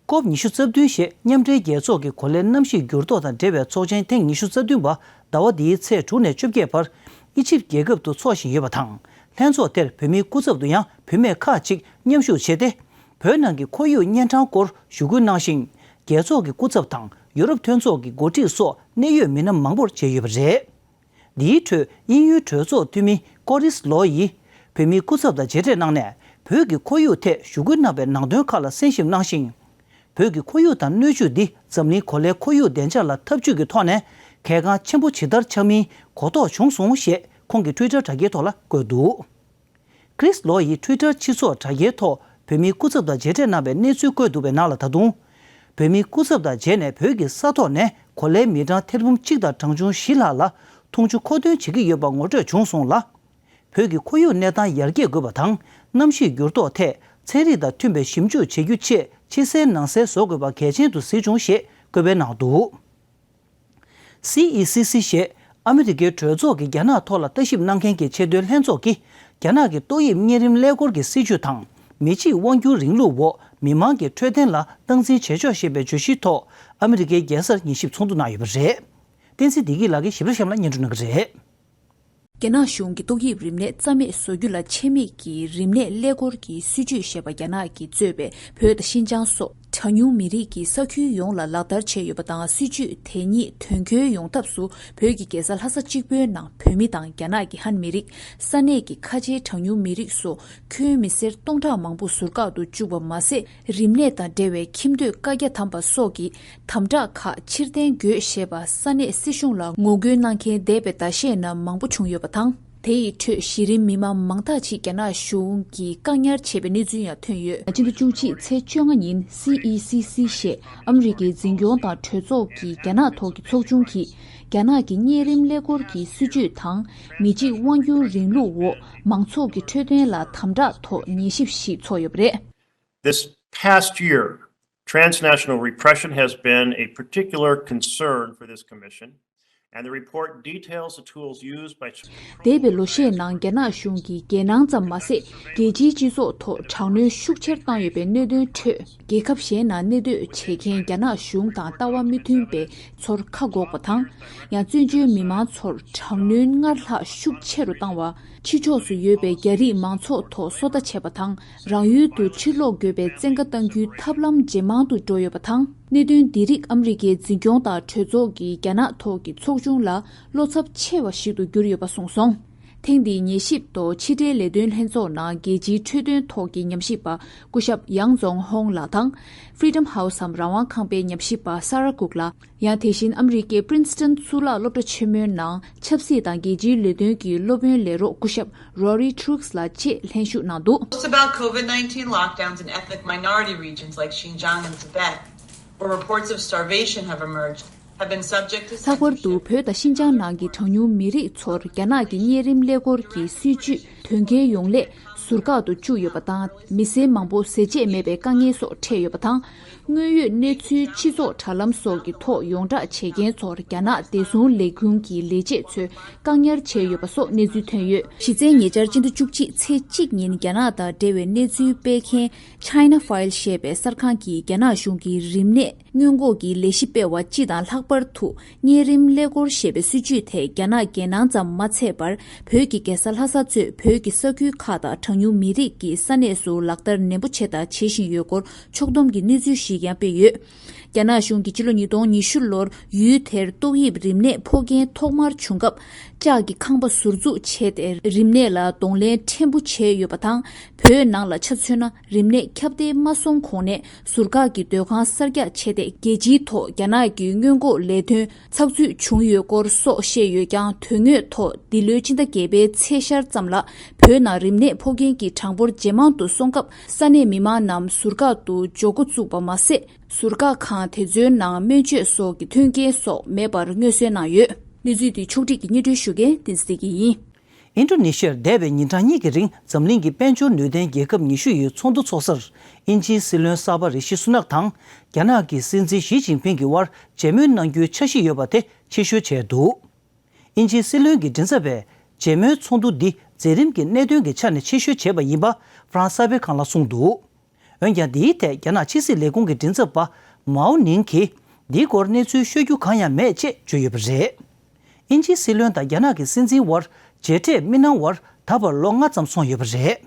ཀོབ་ཉི་ཤུ་རྩ་བདུན་ཞེས་མཉམ་འབྲེལ་རྒྱལ་ཚོགས་ཀྱི་གོ་ལའི་གནམ་གཤིས་འགྱུར་ལྡོག་དང་འབྲེལ་བའི་ཚོགས་ཆེན་ཐེངས་ཉི་ཤུ་རྩ་བདུན་པ་ཟླ་བ་འདིའི་ཚེས་དྲུག་ནས་བཅོ་བརྒྱད་བར་ཨི་ཇིབ་རྒྱལ་ཁབ་ཏུ་འཚོགས་བཞིན་ཡོད་པ་དང་། ལྷན་ཚོགས་དེར་བོད་མིའི་སྐུ་ཚབ་ཏུ་ཡང་བུད་མེད་ཁག་ཅིག་མཉམ་ཞུགས་བྱས་ཏེ། བོད་ནང་གི་ཁོར་ཡུག་གཉན་འཕྲང་སྐོར་ཞུ་སྐུལ་གནང་ཞིང་། རྒྱལ་ཚོགས་ཀྱི་སྐུ་ཚབ་དང་ཡུ་རོབ་མཐུན་ཚོགས་ཀྱི་འགོ་ཁྲིད་སོགས་གནད་ཡོད་མི་སྣ་མང་པོར་མཇལ་ཡོད་པ་རེད། འདིའི་ཁྲོད་དབྱིན་ཡུལ་གྲོས་ཚོགས་འཐུས་མི་ཀོ་རིས་ལོ་ཡིས་བོད་མིའི་སྐུ་ཚབ་དང་མཇལ་འཕྲད་གནང་ནས། བོད་ཀྱི་ཁོར་ཡུག་ཐད་ཞུ་སྐུལ་གནང་བའི་ནང་དོན་ཁག་ལ་གསན་ཞིབ་གནང་ཞིང་། བོད་ཀྱི་ཁོར་ཡུག་དང་སྣོད་བཅུད་འདི་འཛམ་གླིང་གོ་ལའི་ཁོར་ཡུག་བདེ་འཇགས་ལ་འཐབ་ཇུས་ཀྱི་ཐོག་ནས་གལ་འགངས་ཆེན་པོ་ཇི་ལྟར་ཆགས་མིན་གོ་རྟོགས་བྱུང་སོང་ཞེས་ཁོང་གི་ཊུའི་ཊར་དྲ་རྒྱའི་ཐོག་ལ་བཀོད་འདུག། ཀྲིས་ལོ་ཡིས་ཊུའི་ཊར་སྤྱི་ཚོགས་དྲ་རྒྱའི་ཐོག་བོད་མིའི་སྐུ་ཚབ་དང་མཇལ་འཕྲད་གནང་བའི་གནས་ཚུལ་བཀོད་འདུག་པའི་ནང་ལ། ད་དུང་བོད་མིའི་སྐུ་ཚབ་དང་མཇལ་ནས། བོད་ཀྱི་ས་ཐོག་ནས་གོ་ལའི་མི་གྲངས་ཐེར་འབུམ་གཅིག་དང་གྲངས་ཆུང་བཞི་ལྷག་ལ་འཐུང་ཆུ་མཁོ་འདོན་བྱེད་ཀྱི་ཡོད་པ་ངོ་སྤྲོད་བྱུང་སོང་ལ། བོད་ཀྱི་ཁོར་ཡུག་གནས་སྟངས་ཡར་རྒྱས་དགོས་པ་དང་། གནམ་གཤིས་འགྱུར་ལྡོག་ཐད་ཚན་རིག་དང་མཐུན་པའི་ཞིབ་འཇུག་བྱེད་རྒྱུ་ཆེས་ཕྱི་གསལ་ནང་གསལ་བཟོ་དགོས་པ་གལ་ཆེན་དུ་གཟིགས་བྱུང་ཞེས་བཀོད་པའི་ནང་འདུག། སི་ཨི་སི་སི་ཞེས་ཨ་མི་རི་ཀའི་གྲོས་ཚོགས་ཀྱི་རྒྱ་ནག་ཐོག་ལ་ལྟ་ཞིབ་གནང་མཁན་གྱི་ཆེས་མཐོའི་ལྷན་ཚོགས་ཀྱིས། རྒྱ་ནག་གི་ཏོག་དབྱིབས་གཉན་རིམས་ཀླད་ཀོར་གྱི་སྲིད་བྱུས་དང་། མི་གཅིག་དབང་སྒྱུར་རིང་ལུགས་འོག་མི་མང་གི་འཕྲོད་བསྟེན་ལ་སྟངས་འཛིན་བྱེད་ཕྱོགས་ཞེས་པའི་བརྗོད་གཞིའི་ཐོག་ཨ་མི་རི་ཀའི་རྒྱལ་སར་ཉན་ཞིབ་ཚོགས་འདུ་གནང་ཡོད་པ་རེད། བསྟན་འཛིན་བདེ་སྐྱིད་ལགས་ཀྱིས་ཞིབ་ཕྲ་གཤམ་ལ་སྙན་སྒྲོན་གནང་གི་རེད། རྒྱ་ནག་གཞུང་གིས་ཏོག་དབྱིབས་རིམས་ནད་རྩ་མེད་བཟོ་རྒྱུ་ལ་ཆད་མེད་ཀྱི་རིམས་ནད་ཀླད་ཀོར་གྱི་སྲིད་བྱུས་ཞེས་པ་རྒྱ་ནག་གིས་གཙོས་པའི་བོད་དང་ཤིན་ཅང་སོགས་གྲངས་ཉུང་མི་རིགས་ཀྱི་ས་ཁུལ་ཡོངས་ལ་ལག་བསྟར་བྱས་ཡོད་པ་དང་། སྲིད་བྱུས་དེ་ཉིད་དོན་འཁྱོལ་ཡོང་ཐབས་སུ་བོད་ཀྱི་རྒྱལ་ས་ལྷ་ས་གཅིག་པུའི་ནང་བོད་མི་དང་རྒྱ་ནག་གི་ཧན་མི་རིགས། ས་གནས་ཀྱི་ཁ་ཆེའི་གྲངས་ཉུང་མི་རིགས་སོགས་ཁྱོན་མི་སེར་སྟོང་ཕྲག་མང་པོ་ཟུར་བཀག་ཏུ་བཅུག་པ་མ་ཟད། རིམས་ནད་དང་འབྲེལ་བའི་ཁྱིམ་སྡོད་བཀའ་རྒྱ་དམ་པ་སོགས་ཀྱི་དམ་དྲག་ཁག་ཕྱིར་འཐེན་དགོས་ཞེས་པ་ས་གནས་སྲིད་གཞུང་ལ་ངོ་རྒོལ་གནང་མཁན་འདས་པའི་ཟླ་ཤས་ནང་མང་པོ་བྱུང་ཡོད་པ་དང་། དེ་ཡི་ཁྲོད་གཞི་རིམ་མི་མང་མང་དག་ཅིག་རྒྱ་ནག་གཞུང་གིས་བཀག་ཉར་བྱས་པའི་གནས་ཚུལ་ཡང་ཐོན་ཡོད། སྤྱི་ཟླ་བཅུ་གཅིག་ཚེས་བཅོ་ལྔ་ཉིན་སི་ཨི་སི་སི་ཞེས་ཨ་མི་རི་ཀའི་འཛིན་སྐྱོང་དང་གྲོས་ཚོགས་ཀྱི་རྒྱ་ནག་ཐོག་གི་ཚོགས་ཆུང་གིས། རྒྱ་ནག་གི་གཉན་རིམས་ཀླད་ཀོར་གྱི་སྲིད་བྱུས་དང་མི་གཅིག་དབང་སྒྱུར་རིང་ལུགས་འོག་མང་ཚོགས་ཀྱི་འཕྲོད་བསྟེན་ལ་དམ་དྲག་ཐོག་ཉན་ཞིབ་ཞིག་ཚོགས་ཡོད་པ་རེད། This past year, transnational repression has been a particular concern for this commission. And the report details the tools used by འདས་པའི་ལོ་ཤས་ནང་རྒྱ་ནག་གཞུང་གིས་རྒྱལ་ནང་ཙམ་མ་ཟད། རྒྱལ་སྤྱིའི་སྤྱི་ཚོགས་ཐོག་དྲག་གནོན་ཤུགས་ཆེར་བཏང་ཡོད་པའི་གནད་དོན་ཁྲོད། རྒྱལ་ཁབ་གཞན་ནང་གནས་སྡོད་བྱེད་མཁན་རྒྱ་ནག་གཞུང་དང་ལྟ་བ་མི་མཐུན་པའི་ཚོར་ཁ་འགོག་པ་དང་། ཡང་བཙན་བྱོལ་མི་མང་ཚོར་དྲག་གནོན་སྔར་ལྷག་ཤུགས་ཆེ་རུ་བཏང་བ། ཕྱི་ཕྱོགས་སུ་ཡོད་པའི་རྒྱ་རིགས་མང་ཚོགས་ཐོག་སོ་ལྟ་བྱས་པ་དང་། རང་ཡུལ་དུ་ཕྱིར་ལོག་དགོས་པའི་བཙན་བཀའ་གཏང་རྒྱུའི་ཐབས་ལམ་ཇེ་མང་དུ་འགྲོ་ཡོད་པ་དང་། གནད་དོན་འདི་རིགས་ཨ་མི་རི་ཀའི་འཛིན་སྐྱོང་དང་གྲོས་ཚོགས་ཀྱིས་རྒྱ་ནག་ཐོག་གི་ཚོགས་ཆུང་ལ་བློ་འཚབ་ཆེ་བ་ཞིག་ཏུ་གྱུར་ཡོད་པ་གསུངས་སོང་། ཐེངས་འདིའི་ཉན་ཞིབ་ཐོག་ཕྱི་འབྲེལ་ལས་དོན་ལྷན་ཚོགས་ནང་རྒྱལ་སྤྱིའི་འཕྲོད་བསྟེན་ཐོག་གི་ཉམས་ཞིབ་པ་སྐུ་ཞབས་ཡང་ཛོང་ཧོང་ལགས་དང་། Freedom House འམ་རང་དབང་ཁང་པའི་ཉམས་ཞིབ་པ་Sarah Cook ལགས། ཡང་དེ་བཞིན་ཨ་མི་རི་ཀའི་Princeton གཙུག་ལག་སློབ་གྲྭ་ཆེན་མོའི་ནང་ཆབ་སྲིད་དང་རྒྱལ་སྤྱིའི་ལས་དོན་གྱི་སློབ་དཔོན་ལས་རོགས་སྐུ་ཞབས་Rory Truex ལགས་བཅས་ལྷན་ཞུགས་གནང་འདུག། Posts about COVID nineteen lockdowns in ethnic minority regions like Xinjiang and Tibet, where reports of starvation have emerged, have been subject to ལྷག་པར་དུ་བོད་དང་ཤིན་ཅང་ནང་གི་གྲངས་ཉུང་མི་རིགས་ཚོར་རྒྱ་ནག་གི་གཉན་རིམས་ཀླད་ཀོར་གྱི་སྲིད་ཇུས་དོན་འཁྱོལ་ཡོང་སླད་ཟུར་བཀག་ཏུ་བཅུག་ཡོད་པ་དང་། མི་སེར་མང་པོ་ཟས་བཅད་མེད་པའི་དཀའ་ངལ་སོགས་འཕྲད་ཡོད་པ་དང་། དངོས་ཡོད་གནས་ཚུལ་སྤྱི་ཚོགས་དྲ་ལམ་སོགས་ཀྱི་ཐོག་ཡོངས་བསྒྲགས་བྱེད་མཁན་ཚོར་རྒྱ་ནག་བདེ་སྲུང་ལས་ཁུངས་ཀྱི་ལས་བྱེད་ཚོས་བཀག་ཉར་བྱས་ཡོད་པ་སོགས་གནས་ཚུལ་ཐོན་ཡོད། གཞི་རྩའི་ཉེ་ཆར་སྤྱི་ཟླ་བཅུ་གཅིག་ཚེས་གཅིག་ཉིན་རྒྱ་ནག་དང་འབྲེལ་བའི་གནས་ཚུལ་སྤེལ་མཁན་China File ཞེས་པའི་གསར་ཁང་གིས་རྒྱ་ནག་གཞུང་གིས་རིམས་ནད་སྔོན་འགོག་གི་ལས་གཞི་སྤེལ་བ་སྤྱི་དང་ལྷག་པར་དུ་གཉན་རིམས་ཀླད་ཀོར་ཞེས་པའི་སྲིད་ཇུས་ཐད་རྒྱ་ནག་རྒྱལ་ནང་ཙམ་མ་ཚད་པར་བོད་ཀྱི་རྒྱལ་ས་ལྷ་ས་གཙོས་བོད་ཀྱི་ས་ཁུལ་ཁག་དང་གྲངས་ཉུང་མི་རིགས་ཀྱི་ས་གནས་སུ་ལག་བསྟར་ནན་པོ་བྱས་དང་བྱེད་བཞིན་ཡོད་སྐོར་ཕྱོགས་བསྡོམས་ཀྱི་གནས་ཚུལ་ཞིག་ཀྱང་སྤེལ་ཡོད། རྒྱ་ནག་གཞུང་གིས་ཕྱི་ལོ་ཉིས་སྟོང་ཉི་ཤུ་ལོར་ཡུལ་དེར་ཏོག་དབྱིབས་རིམས་ནད་ཕོག་མཁན་ཐོག་མར་བྱུང་སྐབས། ལྕགས་ཀྱི་ཁང་པ་ཟུར་འཛུགས་བྱས་ཏེ་རིམས་ནད་ལ་གདོང་ལེན་ཕྲན་བུ་བྱས་ཡོད་པ་དང་། བོད་ནང་ལ་ཆ་མཚོན་ན། རིམས་ནད་ཁྱབ་གདལ་མ་སོང་གོང་ནས་ཟུར་བཀག་གི་སྡོད་ཁང་གསར་རྒྱག་བྱས་ཏེ། རྒྱལ་སྤྱིའི་ཐོག་རྒྱ་ནག་གི་སྔོན་འགོག་ལས་དོན་ཚགས་ཚུད་བྱུང་ཡོད་སྐོར་སོགས་བཤད་ཡོད་ཀྱང་། དོན་དངོས་ཐོག་འདི་ལོའི་ཕྱི་ཟླ་བརྒྱད་པའི་ཚེས་ཤར་ཙམ་ལ་བོད་ནང་རིམས་ནད་ཕོག་མཁན་གྱི་གྲངས་འབོར་ཇེ་མང་དུ་སོང་སྐབས། ས་གནས་མི་མང་རྣམས་ཟུར་བཀག་ཏུ་འཇོག་འགོ་བཙུགས་པ་མ་ཟད། ཟུར་བཀག་ཁང་དེ་ཚོའི་ནང་སྨན་བཅོས་སོགས་ཀྱི་མཐུན་རྐྱེན་སོགས་མེད་པར་མངོན་གསལ་གནང་ཡོད། གནས་ཚུལ་འདི་ཕྱོགས་སྒྲིག་གིས་སྙན་སྒྲོན་ཞུ་མཁན་བསྟན་འཛིན་བདེ་སྐྱིད་ཡིན། ཨིན་ཌོ་ནེ་ཤི་ཡར་འདས་པའི་ཉིན་གྲངས་གཉིས་ཀྱི་རིང་འཛམ་གླིང་གི་དཔལ་འབྱོར་ནུས་ལྡན་རྒྱལ་ཁབ་ཉི་ཤུ་ཡི་ཚོགས་འདུ་འཚོགས་སར། དབྱིན་ཇིའི་སྲིད་བློན་གསར་པ་རི་ཤི་སུ་ནག་དང་། རྒྱ་ནག་གི་སྲིད་འཛིན་ཞི་ཅིན་ཕིང་གི་དབར་མཇལ་མོལ་གནང་རྒྱུའི་འཆར་གཞི་ཡོད་པ་དེ་ཕྱིར་བཤོལ་བྱས་འདུག། དབྱིན་ཇིའི་སྲིད་བློན་གྱི་མགྲིན་ཚབ་པས། མཇལ་མོལ་ཚོགས་འདུ་འདི་མཛད་རིམ་གྱི་གནད་དོན་གྱི་ཆ་ནས་ཕྱིར་བཤོལ་བྱས་པ་ཡིན་པ་ཧྥ་རན་སི་གསར་སྤེལ་ཁང་ལ་གསུངས་འདུག། འོན་ཀྱང་། འདིའི་ཐད་རྒྱ་ནག་ཕྱི་སྲིད་ལས་ཁུངས་ཀྱི་མགྲིན་ཚབ་པ་མའོ་ནིང་གིས། འདིའི་སྐོར་གནས་ཚུལ་ཤོད་རྒྱུ་གང་ཡང་མེད་ཅེས་བརྗོད་ཡོད་པ་རེད། དབྱིན་ཇིའི་སྲིད་བློན་དང་རྒྱ་ནག་གི་སྲིད་འཛིན་དབར་མཇལ་འཕྲད་མི་གནང་བར་ད་བར་ལོ་ལྔ་ཙམ་སོང་ཡོད་པ་རེད།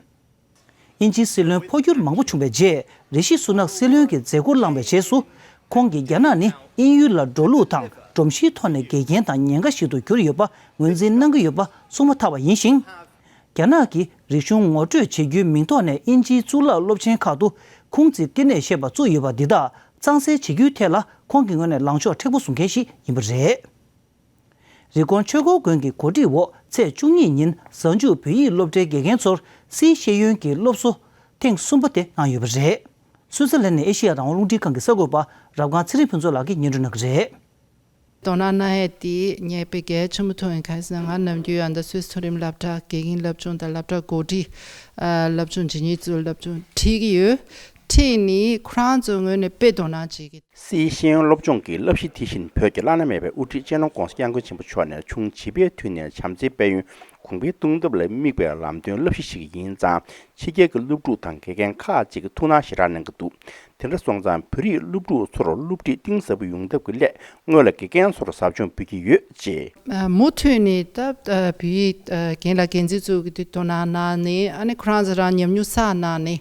དབྱིན་ཇིའི་སྲིད་བློན་འཕོ་འགྱུར་མང་པོ་བྱུང་བའི་རྗེས། རི་ཤི་སུ་ནག་སྲིད་བློན་གྱི་མཛད་སྒོར་ལངས་པའི་རྗེས་སུ། ཁོང་གིས་རྒྱ་ནག་ནི་དབྱིན་ཡུལ་ལ་འགྲོ་ལུགས་དང་སྒྲོམ་གཞིའི་ཐོག་ནས་འགལ་རྐྱེན་དང་ཉེན་ཁ་ཞིག་ཏུ་གྱུར་ཡོད་པ་ངོས་འཛིན་གནང་གི་ཡོད་པ་གསུངས་མ་ཐག་པ་ཡིན་ཞིང་། རྒྱ་ནག་གིས་རིག་གཞུང་ངོ་སྤྲོད་བྱེད་རྒྱུའི་མིང་ཐོག་ནས་དབྱིན་ཇིའི་གཙུག་ལག་སློབ་ཆེན་ཁག་ཏུ་ཁུང་ཙི་བསྟི་གནས་ཞེས་པ་བཙུགས་ཡོད་པ་འདི་དག་གཙང་སེལ་བྱེད་རྒྱུའི་ཐད་ལ་ཁོང་གི་ངོས་ནས་ལངས་ཕྱོགས་མཁྲེགས་པོ་བཟུང་མཁན་ཞིག་ཡིན་པ་རེད། རི་ཀོན་ཆོས་འཁོར་དགོན་གྱི་གོ་སྒྲིག་འོག་ཚེས་བཅུ་གཉིས་ཉིན་གཟའ་མཇུག་བོད་ཡིག་སློབ་གྲྭའི་དགེ་རྒན་ཚོར་སིའི་ཤེས་ཡོན་གྱི་སློབ་གསོ་ཐེངས་གསུམ་པ་དེ་གནང་ཡོད་པ་རེད། སུའུ་ཙེར་ལན་ནས་ཨེ་ཤེ་ཡ་རང་དབང་རླུང་འཕྲིན་ཁང་གི་གསར་འགོད་པ་རབ་སྒང་ཚེ་རིང་ཕུན་ཚོགས་ལགས་ཀྱིས་སྙན་སྒྲོན་གནང་གི་རེད། དོ་སྣང་གནང་ཡས་དེ་ངས་དཔེ་གལ་ཆེན་པོ་མཐོང་ཡོད། གང་ཡིན་ཟེར་ན་ང་ནམ་རྒྱུན་ཡང་ད་སུད་སི་མཐོ་རིམ་སློབ་གྲྭ་དགེ་རྒན་སློབ་སྦྱོང་དང་སློབ་གྲྭ་འགོ་ཁྲིད། ཨ། སློབ་སྦྱོང་ཇི་ནི་ཙུའུ་སློབ་སྦྱོང་ཁྲིད་ཀྱི་ཡོད། ཁྲིད་ནི་ཁོ་རང་ཚོའི་ངོས་ནས་དཔེ་དོ་སྣང་བྱེད་ཀྱི། སིའི་ཤེས་ཡོན་སློབ་སྦྱོང་གི་བསླབ་གཞི་དེ་བཞིན་བོད་ཀྱི་བླ་ན་མེད་པའི་དབུ་ཁྲིད་སྤྱི་ནོར་༧གོང་ས་༧སྐྱབས་མགོན་ཆེན་པོ་མཆོག་ནས་ཆུང་བྱིས་པའི་དུས་ནས་བྱམས་བརྩེའི་དཔལ་ཡོན་གོང་འཕེལ་གཏོང་ཐབས་ལ་དམིགས་པའི་ལམ་སྟོན་བསླབ་གཞི་ཞིག་ཡིན་ཙང་། ཕྱི་རྒྱལ་གྱི་སློབ་ཕྲུག་དང་དགེ་རྒན་ཁག་ཅིག་གིས་ཐུགས་སྣང་ཞེ་དྲག་གནང་གི་འདུག། དེ་འདྲ་སོང་ཙང་བོད་རིགས་སློབ་ཕྲུག་ཚོར་སློབ་ཁྲིད་གཏིང་ཟབ་པོ་ཡོང་ཐབས་ཀྱི་སླད་སྔོན་ལ་དགེ་རྒན་ཚོར་ཟབ་སྦྱོང་འབུལ་གྱི་ཡོད་ཅེས། ཨ། མུ་མཐུད་ནས་ད་ཨ་བོད་ཡིག་ཨ་རྒན་ལགས་རྒན་འཛིན་ཚོ་གིས་དེ་དོ་སྣང་གནང་ནས། ཨ་ནི་ཁོ་རང་ཚོ་རང་ཉམས་མྱོང་བསགས་གནང་ནས།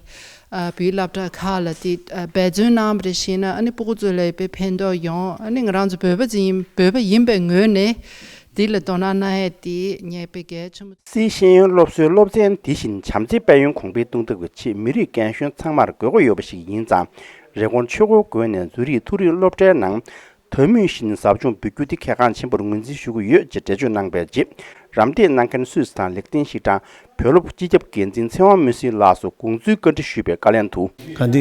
ཨ། བོད་ཡིག་སློབ་གྲྭ་ཁག་ལ་དེ་ཨ་འབད་བརྩོན་གནང་བ་རེ་བྱས་ན། ཨ་ནི་སྤུ་གུ་ཚོ་ལ་དཔེ་ཕན་ཐོགས་ཡོང་། ཨ་ནི་ང་རང་ཚོ་བོད་པ་ཅིག་ཡིན། བོད་པ་ཡིན་པའི་ངོས་ནས་དེ་ལ་དོ་སྣང་གནང་ཡས་དེ་ངས་དཔེ་གལ་ཆེན་པོ། སིའི་ཤེས་ཡོན་སློབ་གསོའི་སློབ་ཚན་དེ་བཞིན་བྱམས་བརྩེའི་དཔལ་ཡོན་གོང་འཕེལ་གཏོང་ཐབས་ཀྱི་ཆེད་མི་རིགས་རྒན་གཞོན་ཚང་མར་དགོས་མཁོ་ཡོད་པ་ཞིག་ཡིན་ཙང་། རི་ཀོན་ཆོས་འཁོར་དགོན་ནས་ཛུ་རིག་མཐོ་རིམ་སློབ་གྲྭའི་ནང་། དོན་སྨོས་བཞིན་ཟབ་སྦྱོང་འབུལ་རྒྱུ་དེ་གལ་འགངས་ཆེན་པོར་ངོས་འཛིན་ཞུ་གི་ཡོད་ཅེས་འགྲེལ་བརྗོད་གནང་པའི་རྗེས། རམ་འདེགས་གནང་མཁན་སུད་སི་དང་ལེག་ཏེན་ཤི་ཊན་བོད་སློབ་སྤྱི་ཁྱབ་འགན་འཛིན་ཚེ་དབང་སྨོན་སྲིང་ལགས་སུ་དགོངས་ཚུལ་བཀའ་འདྲི་ཞུས་པའི་བཀའ་ལན་དུ། ག་འདི་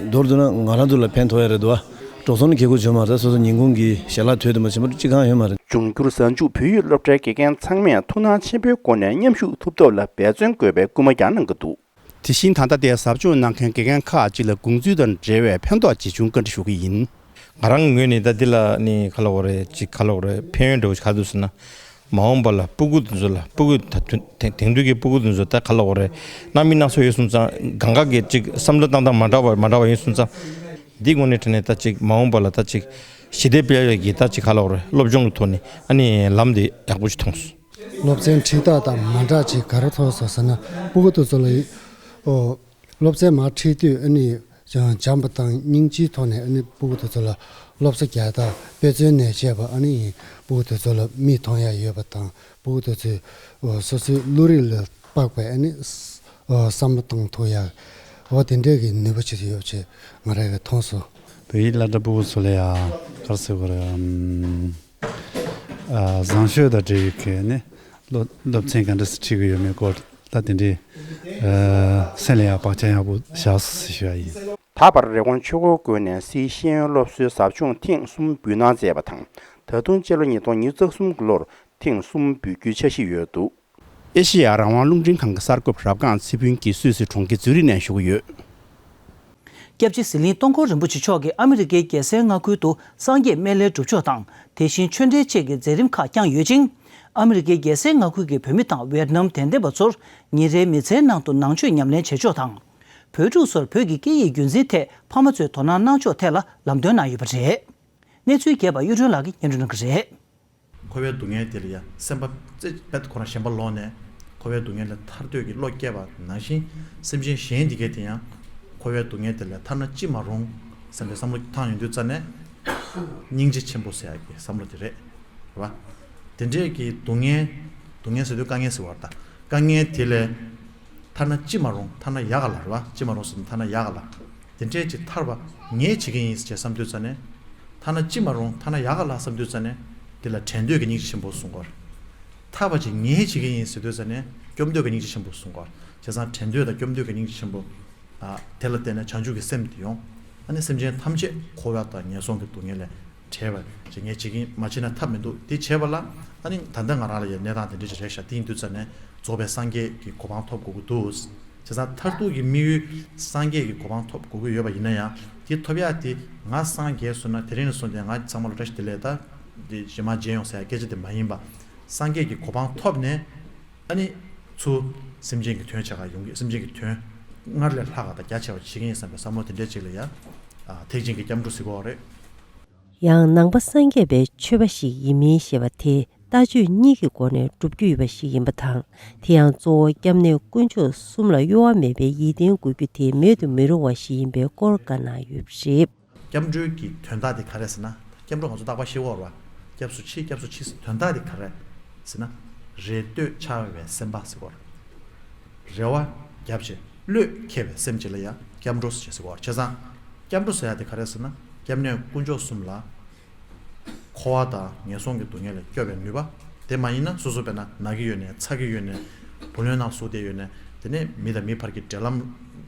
མདོར་བསྡུ་ན་ང་རང་ཚོ་ལ་ཕན་ཐོགས་ཡ་རེད་དོ། འགྲོ་སོང་ནི་ཁེ་གོ་བྱོས་མ་རེད། སོ་སོ་ཉིན་གུང་གི་ཞལ་ལག་དོད་དུ་མ་བྱེད་མ་གཅིག་གང་ཡོད་མ་རེད། འབྱུང་འགྱུར་གཟའ་མཇུག་བོད་ཡིག་སློབ་གྲྭའི་དགེ་རྒན་ཚང་མས་ཐུགས་སྣང་ཆེན་པོའི་སྒོ་ནས་མཉམ་ཞུགས་ཐུབ་ཐབས་ལ་འབད་བརྩོན་དགོས་པའི་སྐུལ་མ་ཀྱང་གནང་གི་འདུག། དེ་བཞིན་ད་ལྟ་དེར་ཟབ་སྦྱོང་གནང་མཁན་དགེ་རྒན་ཁག་ཅིག་ལ་དགོངས་ཚུལ་དང་འབྲེལ་བའི་ཕན་ཐོགས་ཇི་བྱུང་བཀའ་འདྲི་ཞུ་གི་ཡིན། ང་རང་ངོས་ནས་ད་འདི་ལ་ནི་ག་ལབ་དགོས་རེད། ཅིག་ག་ལབ་དགོས་རེད། ཕན་ཡོན་འདྲ་བོ་ཞིག་ག་རེ་འདུག་ཟེར་ན། མ་འོངས་པ་ལ་སྤུ་གུ་དེ་ཚོ་ལ་སྤུ་གུ་ད་དུང་དེང་དེང་དུས་ཀྱི་སྤུ་གུ་དེ་ཚོ་ད་ག་ལབ་དགོས་རེད། སྣང་མེད་སྣང་ཚོར་ཡོད་སོང་ཙང་། གང་ག་གི་ཅིག་བསམ་བློ་བཏང་སྟངས་མ་འདྲ་བ་མ་འདྲ་བ་ཡིན་སོང་ཙང་། འདི་ངོས་ནས་དྲན་ནས་ད་ཅིག་མ་འོངས་པ་ལ་ད་ཅིག་ཞི་བདེ་སྤེལ་ཡག་གི་ད་ཅིག་ག་ལབ་དགོས་རེད། སློབ་སྦྱོང་གི་ཐོག་ནས་ཨ་ནི་ལམ་དེ་ཡག་པོ་ཞིག་མཐོང་སོང་། སློབ་ཚན་ཁྲིད་སྟངས་དང་མ་འདྲ་ཅིག་ག་རེ་མཐོང་སོང་ཟེར་ན། སྤུ་གུ་དེ་ཚོ་ལ་ཨོ། སློབ་ཚན་མར་ཁྲིད་དུས་ཨ་ནི་ཡང་བྱམས་པ་དང་སྙིང་རྗེའི་ཐོག་ནས་ཨ་ནི་སྤུ་གུ་དེ་ཚོ་ལ་སློབ་གསོ་རྒྱག་སྟངས། དཔེ་མཚོན་ནས་བཤད་པ་ཨ་ནི་སྤུ་གུ་དེ་ཚོ་ལ་མིག་མཐོང་ཡག་ཡོད་པ་དང་། སྤུ་གུ་དེ་ཚོས་སོ་སོའི་བློ་རིག་ལ་དཔག་པའི་ཨ་ནི་བསམ་བློ་གཏོང་ཐུབ་ཡག་འོ་དེ་འདྲའི་གི་ནུས་པ་ཅིག་ཡོད་ཅེས་ང་རང་གིས་མཐོང་སོང་། བོད་ཡིག་སློབ་གྲྭ་སྤུ་གུ་ཚོ་ལ་ཡང་ག་རེ་ཟེར་དགོས་རེད། ཨམ། ཨ། བཟང་སྤྱོད་དང་འབྲེལ་བའི་གི་ནི་སློབ་སློབ་ཚན་ག་འདྲ་སེ་ཁྲིད་ཀྱི་ཡོད་མེད་སྐོར་ད་དེ་འདྲའི་ཨ་སེམས་ལ་ཡང་བག་ཆགས་ཡག་པོ་བཞག་ཟེར་ཞུ་ཡ་ཡིན། ད་བར་རི་ཀོན་ཆོས་འཁོར་དགོན་ནས་སིའི་ཤེས་ཡོན་སློབ་གསོའི་ཟབ་སྦྱོང་ཐེངས་གསུམ་འབུལ་གནང་མཛད་པ་དང་། ད་དུང་སྤྱི་ལོ་ཉིས་སྟོང་ཉི་ཤུ་རྩ་གསུམ་གྱི་ལོར་ཐེངས་གསུམ་འབུལ་རྒྱུའི་འཆར་གཞི་ཡོད་འདུག། ཨེ་ཤེ་ཡ་རང་དབང་རླུང་འཕྲིན་ཁང་གི་གསར་འགོད་པ་རབ་སྒང་ཚེ་ཕུན་གྱིས་སུད་སི་གྲོང་ཁྱེར་ཛུ་རིག་ནས་ཞུ་གི་ཡོད། སྐྱབས་རྗེ་ཟི་ལིང་སྟོང་འཁོར་རིན་པོ་ཆེ་མཆོག་གིས་ཨ་མི་རི་ཀའི་རྒྱལ་སའི་མངའ་ཁུལ་དུ་སངས་རྒྱས་སྨན་བླའི་སྒྲུབ་མཆོད་དང་། དེ་བཞིན་ཆོས་འབྲེལ་བཅས་ཀྱི་མཛད་རིམ་ཁག་བསྐྱངས་ཡོད་ཅིང་། ཨ་མི་རི་ཀའི་རྒྱལ་སའི་མངའ་ཁུལ་གྱི་བོད་མི་དང་ཝེ་ཏི་ནམ་དད་ལྡན་པ་ཚོར་ཉིན་རེའི་མི་ཚེའི་ནང་དུ་ནང་ཆོས་ཉམས་ལེན་བྱེད་ཕྱོགས་དང་། བོད་ཕྲུག་ཚོར་བོད་ཀྱི་སྐད་ཡིག་རྒྱུན་འཛིན་ཐད་ཕ་མ་ཚོས་དོ་སྣང་གནང་ཕྱོགས་ཐད་ལ་ལམ་སྟོན་གནང་ཡོད་པ་རེད། གནས་ཚུལ་རྒྱས་པ་གཡུ་སྒྲོན་ལགས་ཀྱིས་སྙན་སྒྲོན་གནང་གི་རེད། འཁོར་བའི་སྡུག་བསྔལ་དེ་ལ་ཡང་སེམས་པ་རྩེ་རྦད་ཁོ་རང་ཞེན་པ་ལོག་ནས། འཁོར་བའི་སྡུག་བསྔལ་ལས་ཐར་འདོད་ཀྱི་བློ་སྐྱེས་པ་ནང་བཞིན། སེམས་ཅན་གཞན་འདི་གས་དེ་ཡང་འཁོར་བའི་སྡུག་བསྔལ་དེ་ལས་ཐར་ན་ཅི་མ་རུང་བསམ་པའི་བསམ་བློ་བཏང་ཡོང་དུས་ཙ་ནས། སྙིང་རྗེ་ཆེན་པོ་ཟེར་ཡག་གི་བསམ་བློ་དེ་རེད། རེད་བ། དེ་འདྲས་ཀྱི་སྡུག་བསྔལ། སྡུག་བསྔལ་ཟེར་དུས་དཀའ་ངལ་ཟེར་བ་རེད་ད། དཀའ་ངལ་དེ་ལས་ཐར་ན་ཅི་མ་རུང་། ཐར་ན་ཡག་ག་ལ། རེད་བ། ཅི་མ་རུང་ཟེར་ན་ཐར་ན་ཡག་ག་ལ། དེ་འདྲས་ཅིག་ཐར་བ་ངས་བྱེད་ཀྱི་ཡིན་ཅེས་བསམ་དུས་ཙ་ནས། ཐར་ན་ཅི་མ་རུང་། ཐར་ན་ཡག་ག་ལ་བསམ་དུས་ཙ་ནས། དེ་ལ་དྲན་འདོད་ཀྱི་སྙིང་རྗེ་ཆེན་པོ་གསུང་གི་ཡོད་རེད། ཐར་བ་ཅིག་ངས་བྱེད་ཀྱི་ཡིན་ཟེར་དུས་ཙ་ནས་སྐྱོབ་འདོད་ཀྱི་སྙིང་རྗེ་ཆེན་པོ་གསུང་གི་ཡོད་རེད། བྱས་ཙང་དྲན་འདོད་དང་སྐྱོབ་འདོད་ཀྱི་སྙིང་རྗེ་ཆེན་པོ། ཨ། དེ་ལ་བརྟེན་ནས་བྱང་ཆུབ་ཀྱི་སེམས་དེ་ཡོང་། ཨ་ནི་སེམས་ཅན་ཐམས་ཅད་འཁོར་བ་དང་ངན་སོང་གི་སྡུག་བསྔལ་ལས་བྲལ་བ་ཅིག་ངས་བྱེད་ཀྱི་ཡིན། མ་བྱས་ན་ཐབས་མི་འདུག། དེ་བྱས་པ་ལ་ཨ་ནི་ད་ལྟ་ང་རང་ལ་ཡང་གནས་སྟངས་དེ་འདྲ་ཅིག་རེད་ཤག། དེ་ཡིན་དུས་ཙ་ནས་རྫོགས་པའི་སངས་རྒྱས་ཀྱི་གོ་འཕང་ཐོབ་དགོས་ཀྱི་འདུག། བྱས་ཙང་མཐར་ཐུག་གི་དམིགས་ཡུལ་སངས་རྒྱས་ཀྱི་གོ་འཕང་ཐོབ་དགོས་ཀྱི་ཡོད་པ་ཡིན་ན་ཡང་། དེ་ཐོབ་ཡག་དེ་ང་སངས་རྒྱས་སོང་ན་དེ་རིང་ནས་བཟུང་སྟེ་ང་ཚང་མ་ལ་བཀྲ་ཤིས་བདེ་ལེགས་དང་། དེ་རྗེས་མ་མཇལ་ཡོང་ཟེར་ཡག་སྐད་ཆ་དེ་མ་ཡིན་པ། སངས་རྒྱས་ཀྱི་གོ་འཕང་ཐོབ་ནས། ཨ་ནི་ཚུར་སེམས་ཅན་གྱི་དོན་བྱེད་ག་ཡོང་གི། སེམས་ཅན་གྱི་དོན་སྔར་ལས་ལྷག་ག་དང་རྒྱ་ཆེ་བ་བྱེད་ཀྱི་ཡིན་བསམ་པའི་བསམ་བློ་དེ་འདྲས་ཅིག་ལ་ཡང་། ཨ། ཐེག་ཆེན་གྱི་སྐྱབས་འགྲོ་ཟེར་གྱི་ཡོད་རེད། ཡང་ནང་པ་སངས་རྒྱས་པའི་ཆོས་པ་ཞིག་ཡིན་མིན་ཞེས་པ་དེ་ལྟ་སྤྱོད་གཉིས་ཀྱི་སྒོ་ནས་བསྒྲུབ་རྒྱུ་ཡོད་པ་ཞིག་ཡིན་པ་དང་། དེ་ཡང་གཙོ་བོ་སྐྱབས་གནས་དཀོན་མཆོག་གསུམ་ལ་གཡོ་བ་མེད་པའི་ཡིད་བརྟན་དགོས་རྒྱུ་དེ་མེད་དུ་མི་རུང་བ་ཞིག་ཡིན་པའི་སྐོར་བཀའ་གནང་ཡོད་པ་རེད། སྐྱབས་འགྲོའི་གི་དོན་དག་དེ་ག་རེ་ཟེར་ན། སྐྱབས་འགྲོ་ང་ཚོ་རྟག་པར་ཤེས་ཀྱི་ཡོད་རེད་བ། སྐྱབས་སུ་མཆི། སྐྱབས་སུ་མཆི་ཟེར། དོན་དག་དེ་ག་རེ་ཟེར་ན། རེ་ལྟོས་འཆའ་བའི་སེམས་པ་ཟེར་གྱི་ཡོད་རེད། རེ་བ་རྒྱབ་བྱས་བློས་འཁེལ་བའི་སེམས་ཅིག་ལ་ཡང་སྐྱབས་འགྲོ་ཟེར་གྱི་ཡོད་རེད། བྱས་ཙང་སྐྱབས་འགྲོ་ཟེར་ཡག་དེ་ག་རེ་ཟེར་ན། སྐྱབས་གནས་དཀོན་མཆོག་གསུམ་ལ། འཁོར་བ་དང་ངན་སོང་གི་སྡུག་བསྔལ་ལས་སྐྱོབ་པའི་ནུས་པ། དེ་མ་ཡིན་ན་སོ་སོ་དཔེར་ན་ན་གི་ཡོད་ནའི། ཚ་གི་ཡོད་ནའི། བུ་ལོན་ནང་ཟུག་བསྡད་ཡོད་ནའི། དེ་ནས་མི་དང་མི་བར་གྱི་འབྲེལ་ལམ་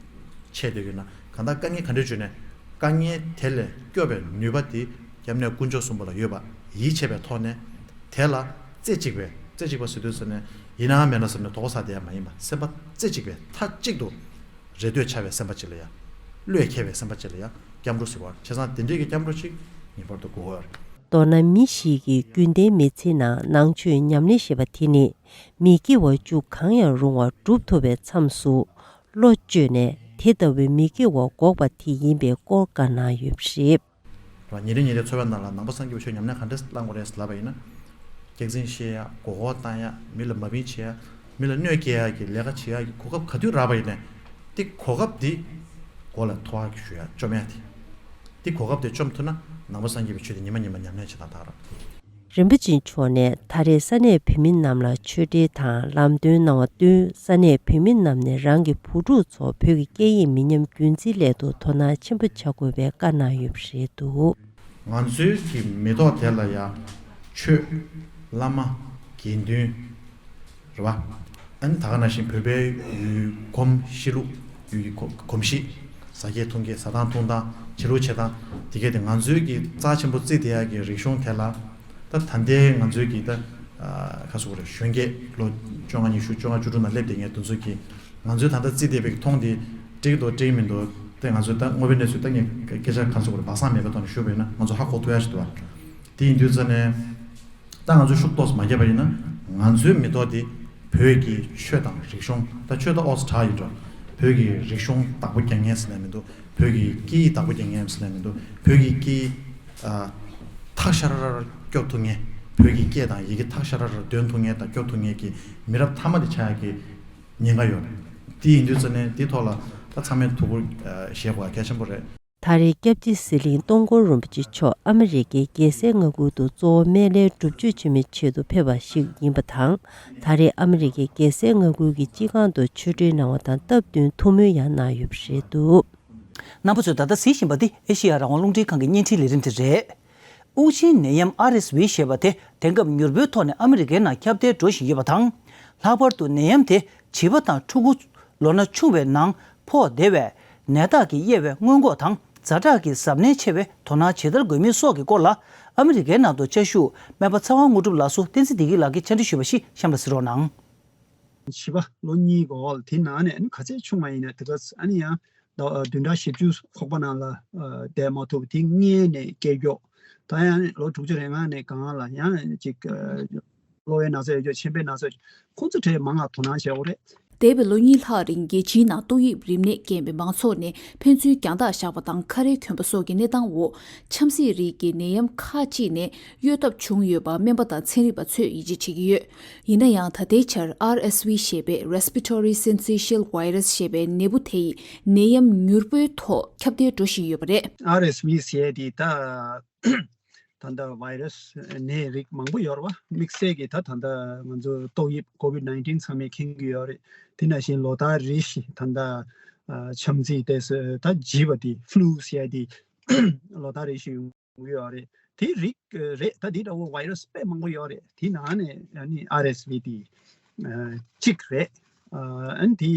ཆད་བསྡད་ཡོད་ན། གང་ལྟར་དཀའ་ངལ་ག་འདྲ་བྱུང་ནའི་དཀའ་ངལ་དེ་ལས་སྐྱོབ་པའི་ནུས་པ་དེ་སྐྱབས་གནས་དཀོན་མཆོག་གསུམ་པོ་ལ་ཡོད་པ་ཡིད་ཆེས་པའི་ཐོག་ནས། དེ་ལ་རྩེ་གཅིག་པའི། རྩེ་གཅིག་པ་ཟེར་དུས་ཙ་ནས་ཡིན་ནའང་མིན་ནའང་ཟེར་ནས་དོགས་པ་ཟ་བསྡད་ཡག་མ་ཡིན་པ། སེམས་པ་རྩེ་གཅིག་པའི་མཐའ་གཅིག་ཏུ་རེ་ལྟོས་འཆའ་བའི་སེམས་པ་ཅིག་ལ་ཡང་། བློས་འཁེལ་བའི་སེམས་པ་ཅིག་ལ་ཡང་སྐྱབས་འགྲོ་ཟེར་བ། བྱས་ཙང་དེ་འདྲའི་གི་སྐྱབས་འགྲོ་ཅིག་ངེས་པར་དུ་དགོས་པ་རེད། མདོར་ན་མི་ཞིག་གིས་རྒྱུན་ལྡན་མི་ཚེའི་ནང་ནང་ཆོས་ཉམས་ལེན་ཞེས་པ་དེ་ནི། མི་དགེ་བ་བཅུ་གང་ཡང་རུང་བ་སྒྲུབ་ཐུབ་པའི་མཚམས་སུ། བློ་བཅོས་ནས་དེ་ལྟ་བུའི་མི་དགེ་བ་འགོག་པ་དེ་ཡིན་པའི་སྐོར་བཀའ་གནང་ཡོད་པ་རེད། ཉིན་རེ་ཉིན་རེའི་འཚོ་བའི་ནང་ལ་ནང་པ་སངས་རྒྱས་པའི་ཆོས་ཉམས་ལེན་ག་འདྲས་བླང་དགོས་རེད་ལབ་པ་ཡིན་ན། སྐྱག་རྫུན་བཤད་ཡག། མགོ་སྐོར་བཏང་ཡག། མི་ལ་མ་བིན་བྱེད་ཡག། མི་ལ་གནོད་སྐྱེལ་ཡག་གི་ལས་ཀ་བྱེད་ཡག་གི་གོ་སྐབས་ག་དུས་རག་པ་ཡིན་ནའི། དེ་གོ་སྐབས་དེ་མགོ་ལ་ཐོགས་ཡག་གི་ཞུ་ཡག། བཅོམ་ཡག་དེ། དེ་གོ་སྐབས་དེ་བཅོམ་ཐུབ་ན་ནང་པ་སངས་རྒྱས་པའི་ཆོས་དེ་ཉི་མ་ཉི་མ་ཉམས་ལེན་བྱེད་སྟངས་དག་རེད། རིན་པོ་ཆེ་མཆོག་ནས་ད་རེས་ས་གནས་བོད་མི་རྣམས་ལ་ཆོས་འབྲེལ་དང་ལམ་སྟོན་གནང་བ་བསྟུན། ས་གནས་བོད་མི་རྣམས་ནས་རང་གི་བུ་ཕྲུག་ཚོ་བོད་ཀྱི་སྐད་ཡིག་མི་ཉམས་རྒྱུན་འཛིན་སླད་དུ་དོ་སྣང་ཆེན་པོ་བྱ་དགོས་པའི་བཀའ་གནང་ཡོད་པ་རེད་འདུག། ང་ཚོའི་གི་མི་ཐོག་དེ་ལ་ཡང་ཆོས། བླ་མ། དགེ་འདུན། རེད་བ། ཨ་ནི་ད་ག་ནང་བཞིན་བོད་པའི་ཡུལ་གོམས་གཤིས་ལུགས། ཡུལ་གྱི་གོམས་གཤིས། ཟ་སྐྱེས་འཐུང་སྐྱེས། ཟ་སྟངས་འཐུང་སྟངས། བྱེད་ལུགས་བྱེད་སྟངས། དེ་གས་དེ་ང་ཚོའི་གི་རྩ་ཆེན་པོ་བརྩི་བསྡད་ཡག་གི་རིག་གཞུང་དེ་ལ། ད་ད་ལྟའི་ང་ཚོའི་གི་ད་ག་ཟེར་དགོས་རེད། གཞོན་སྐྱེས་ལོ་བཅོ་ལྔ་ཉི་ཤུ། བཅོ་ལྔ་བཅུ་དྲུག་ནང་སླེབས་བསྡད་མཁན་དེ་ཚོ་གིས་ང་ཚོའི་ད་ལྟ་བརྩི་བསྡད་པའི་མཐོང་དེ་འགྲིག་འདུག་འགྲིག་མི་འདུག་ དེ་ང་ཚོས་ད་དངོས་པོའི་གནས་ཚུལ་ད་ངས་སྐད་ཆ་ག་ཚོད་དགོས་རེད། སྦ་གསང་མེད་པའི་ཐོག་ནས་ཞུས་པ་ཡིན་ན་ང་ཚོ་ཧ་གོ་ཐུབ་ཡ་ཞིག་འདུག་བ། དེ་ཡིན་དུས་ཙ་ནས་ད་ང་ཚོས་ཤུགས་ཏོག་ཙམ་མ་བརྒྱབ་པ་ཡིན་ན་ང་ཚོའི་མི་ཐོག་དེ་བོད་ཀྱི་ཆོས་དང་རིག་གཞུང་ད་ཆོས་ད་ཨོ་ཙི་དྲག་ཡིན་འགྲོ། བོད་ཀྱི་རིག་གཞུང་བདག་པོ་རྒྱག་མཁན་ཟེར་ནས་མི་འདུག་བོད་ཀྱི་སྐད་ཡིག་བདག་པོ་རྒྱག་མཁན་ཟེར་ནས་མི་འདུག་བོད་ཀྱི་སྐད་ཡིག་ཨ། ཐག་ཤ་ར་ར་སྐྱོར་ཐུབ་མཁན། བོད་ཀྱི་སྐད་དང་ཡི་གེ་ཐག་ཤ་ར་ར་འདོན་ཐུབ་མཁན་དང་སྐྱོར་ཐུབ་མཁན་གྱི་མི་རབས་མཐའ་མ་དེ་ཆགས་ཡག་གི་ཉེན་ཁ་ཡོད་རེད། དེ་ཡིན་དུས་ཙ་ནས་དེ་ཐོག་ལ་ད་ཚང་མས་ཐུགས་ཁུར་བཞེས་དགོས་གལ་ཆེན་པོ་རེད། ད་རེས་སྐྱབས་རྗེ་ཟི་ལིང་སྟོང་འཁོར་རིན་པོ་ཆེ་མཆོག་ཨ་མི་རི་ཀའི་རྒྱལ་སའི་མངའ་ཁུལ་དུ་གཙོ་བོ་སྨན་བླའི་སྒྲུབ་མཆོད་བྱེད་མིའི་ཆེད་དུ་ཕེབས་པ་ཞིག་ཡིན་པ་དང་། ད་རེས་ཨ་མི་རི་ཀའི་རྒྱལ་སའི་མངའ་ཁུལ་གྱི་སྤྱི་ཁང་དུ་ཆོས་འབྲེལ་གནང་བ་དང་སྟབས་བསྟུན་ཐུགས་སྨོན་ཡང་གནང་ཡོད་པ་རེད་འདུག་རྣམ་པ་ཚོས་ད་ལྟ་གཟིགས་བཞིན་པ་འདི་ཨེ་ཤེ་ཡ་རང་དབང་རླུང་འཕྲིན་ཁང་གི་བརྙན་འཕྲིན་ལས་རིམ་དེ་རེད། དབུགས་འབྱིན་ནད་ཡམས་ཨར་ཨེས་ཝི་ཞེས་པ་དེ་དེང་སྐབས་མྱུར་པོའི་ཐོག་ནས་ཨ་མི་རི་ཀའི་ནང་ཁྱབ་གདལ་འགྲོ་བཞིན་ཡོད་པ་དང་། ལྷག་པར་དུ་ནད་ཡམས་དེ་བྱིས་པ་དང་ཕྲུ་གུ་ལོ་ན་ཆུང་བའི་ནང་ཕོག་བདེ་བས། ནད་རྟགས་ཀྱི་དབྱེ་བའི་སྔོན་འགོག་དང་ཛ་དྲག་གི་གཟབ་ནན་ཆེ་བའི་དོ་སྣང་ཇི་ལྟར་དགོས་མིན་སོགས་ཀྱི་སྐོར་ལ་ཨ་མི་རི་ཀའི་ནང་དུ་བཅའ་བཞུགས་སྨན་པ་ཚེ་དབང་དངོས་གྲུབ་ལགས་སུ་བསྟན་འཛིན་བདེ་སྐྱིད་ལགས་ཀྱིས་བཅར་འདྲི་ཞུས་པ་ཞིག་གཤམ་ལ་གཟིགས་རོགས་གནང་། བྱིས་པ་ལོ་གཉིས་གོ་ལ་དེ་ནང་ནས་ཨ་ནི་ག་ཚད་ཆུང་བ་ཡིན་ན་དེ་ག་ཨ་ནི་ཡང་ཟླ་བ་བདུན་ཕྲག་བཞི་བཅུ་ཁོག་པ་ནང་ལ་ཨ་བསྡད་མ་ཐུབ་དེ་སྔས་ནས་སྐྱེས་མགྱོགས་ད་ཡང་ལོ་དྲུག་ཅུ་རེ་ལྔ་ནས་གང་ལ་ཡང་ཅིག་ཨ་གློ་བའི་ན་ཚ་ཡོད་ཅོག་མཆིན་པའི་ན་ཚ་ཡོད་ཅོག་ཁོང་ཚོ་གྲས་མང་ང་དོ་སྣང་བྱེད་འོ་རེད། འདས་པའི་ལོ་གཉིས་ལྷག་རིང་རྒྱལ་སྤྱིའི་ནང་ཏོག་དབྱིབས་རིམས་ནད་རྐྱེན་པས་མང་ཚོགས་ནས་ཕན་ཚུན་རྒྱང་ཐག་བཞག་པ་དང་ཁ་རས་གྱོན་པ་སོགས་ཀྱི་གནས་སྟངས་འོག་ཆམ་སྲིད་རིགས་ཀྱི་ནད་ཡམས་ཁག་ཅིག་ནས་གཡོལ་ཐབས་བྱུང་ཡོད་པ་སྨན་པ་དང་ཚན་རིག་པ་ཚོས་ཡིད་ཆེས་བྱེད་ཀྱི་ཡོད། ཡིན་ན་ཡང་ད་ལྟའི་ཆར་ཨར་ཨེས་ཝི་ཞེས་པའི་Respiratory Syncytial Virus ཞེས་པའི་ནད་འབུ་དེ་ཡི་ནད་ཡམས་མྱུར་པོའི་ཐོག་ཁྱབ་གདལ་འགྲོ་བཞིན་ཡོད་པ་རེད། ཨར་ཨེས་ཝི་ཟེར་དེ་ད་ད་ལྟ་བྷའི་རས་ནད་རིགས་མང་པོ་ཡོད་རེད་བ། དམིགས་བསལ་གྱི་ད་ད་ལྟ་ང་ཚོ་ཏོག་དབྱིབས་ཀོ་བིད་ནའིན་ཊིན་ཚང་མས་མཁྱེན་གྱི་ཡོད་རེད། དེ་ནང་བཞིན་ལོ་ལྟར་རེ་བཞིན་ད་ལྟ་ཆམ་ཚིག་དེ་ད་བྱིས་པ་དེ་ཕུ་ལུ་ཟེར་དེ་ལོ་ལྟར་རེ་བཞིན་ཡོང་གི་ཡོད་རེད། དེ་རིགས་རེད། ད་དེ་འདྲ་བོ་བྷའི་རས་དཔེ་མང་པོ་ཡོད་རེད། དེ་ནང་ནས་ཨ་ནི་ཨར་ཨེས་ཝི་དེ་གཅིག་རེད། ཨ་ནི་དེ་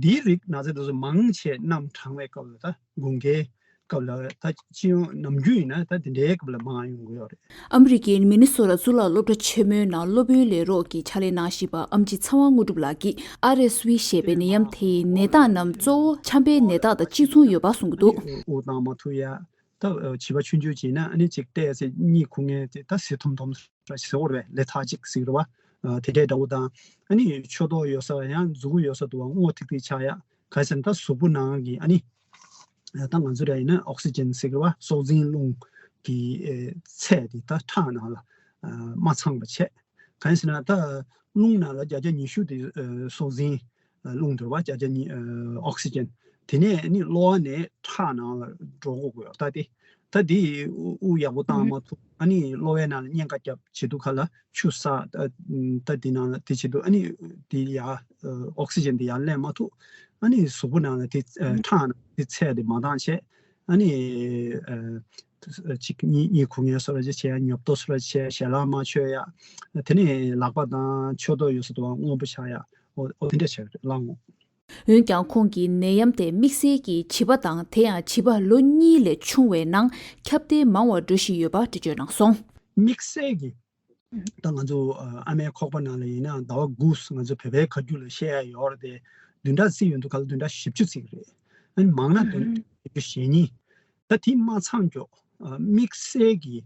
དེའི་རིགས་ན་ཚ་དེ་ཚོ་མང་ཆེ་གནམ་གྲང་བའི་སྐབས་ལ་ད་དགུན་ཁའི་སྐབས་ལ་ད་སྤྱི་ཡོངས་ནམ་རྒྱུན་ཡིན་ན་ད་དེ་འདྲའི་སྐབས་ལ་མང་ཡོང་གི་ཡོད་རེད། ཨ་མི་རི་ཀའི་མི་ནི་སོ་ཊ་གཙུག་ལག་སློབ་གྲྭ་ཆེན་མོའི་ནང་སློབ་དཔོན་ལས་རོགས་ཀྱི་ཕྱག་ལས་གནང་བཞིན་པ་ཨེམ་ཆི་ཚེ་དབང་དངོས་གྲུབ་ལགས་ཀྱིས་ཨར་ཨེས་ཝི་ཞེས་པའི་ནད་ཡམས་དེའི་ནད་རྟགས་རྣམས་གཙོ་བོ་ཆམ་པའི་ནད་རྟགས་དང་གཅིག་མཚུངས་ཡོད་པ་གསུངས་ཀྱི་འདུག་དབུགས་བཏང་མ་ཐུབ་ཡ། ད་བྱིས་པ་ཆུང་ཆུང་བྱས་ན་ཨ་ནི་ཅིག་བལྟས་ཚེ་གཉིད་ཁུག་མཁན་དེ་ད་ཟི་ཐོམ་ཐོམ་ར་ཞིག་ཟེར་བ་རེད་པས། ལེ་ཐར་ཇིག་ཟེར་གི་རེད་པ། དེ་འདྲའི་འདྲ་བོ་དང་ཨ་ནི་ཆུ་ཏོག་ཡོད་ས་ཡང་མཛུ་གུ་ཡོད་ས་དུ་བ་སྔོ་ཐིག་ཐིག་ཆགས་ཡ། ག་རེ་ཟེར་ན་ད་གཟུགས་པོ་ནང་གི་ཨ་ནི་ད་ང་ཚོ་འདྲ་ཡིན་ན་ཨོག་སི་ཇན་ཟེར་གི་རེད་པ། སྲོག་འཛིན་རླུང་གི་ཚད་དེ་ད་ཁྲག་ནང་ལ་མ་ཚང་བ་བྱས། གང་ཡིན་ཟེར་ན་ད་རླུང་ནང་ལ་བརྒྱ་ཆ་ཉི་ཤུ་དེ་སྲོག་འཛིན་རླུང་དུ་བ་བརྒྱ་ཆ་ཉི་ཨོག་སི་ཇན། དེ་ནས་ནི་གློ་བ་ནས་ཁྲག་ནང་ལ་འགྲོ་དགོས་ཀྱི་ཡོད། ད་དེ་ད་དེ་དབུགས་ཡག་པོ་བཏང་མ་ཐུབ་ཨ་ནི་གློ་བའི་ནང་ལ་གཉན་ཁ་རྒྱབ་བྱེད་དུས་ཁ་ལ་ཆུ་ས་ད་དེ་ནང་ལ་དེ་བྱེད་དུས་ཨ་ནི་དེ་ཡ་ཨོག་སི་ཇན་དེ་ཡར་ལེན་མ་ཐུབ། ཨ་ནི་གཟུགས་པོ་ནང་ལ་དེ་ཁྲག་ནང་དེ་ཚད་དེ་མ་འདང་བྱས། ཨ་ནི་ཨ་ཅིག་གཉིད་གཉིད་ཁུག་མཁན་བཟོ་འདྲ་ཅིག་བྱེད་ཡ། ཉོབ་ཏོ་བཟོ་འདྲ་བྱེད་ཡ། ཞལ་ལག་མ་མཆོད་ཡ། དེ་ནས་ལག་པ་དང་མཆུ་ཏོ་ཡོད་ས་དུ་བ་སྔོན་པོ་ཆགས་ཡ། འོ་འོ་དེ་འདྲ་བྱས་རེད་ལགས་འོང་། འོན་ཀྱང་ཁོང་གིས་ནད་ཡམས་དེ་དམིགས་བསལ་གྱིས་བྱིས་པ་དང་དེ་ཡང་བྱིས་པ་ལོ་གཉིས་ལས་ཆུང་བའི་ནང་ཁྱབ་གདལ་མང་བར་འགྲོ་བཞིན་ཡོད་པ་འགྲེལ་བརྗོད་གནང་སོང་། དམིགས་བསལ་གྱིས་ད་ང་ཚོ་ཨ་མའི་ཁོག་པ་ནང་ལ་ཡིན་ན་ཟླ་བ་དགུ་ང་ཚོ་བོད་པའི་ཁ་རྒྱུན་ལ་བཤད་ཡ་ཡོད་རེད་དེ། བདུན་ཕྲག་རྩིས་ཡོང་དུས་ཁ་ལ་བདུན་ཕྲག་བཞི་བཅུ་ཙམ་རེད། ཨ་ནི་མང་ན་བདུན་ཕྲག་བཞི་བཅུ་ཞེ་གཉིས། ད་དེ་མ་ཚང་ཀྱོག་དམིགས་བསལ་གྱིས་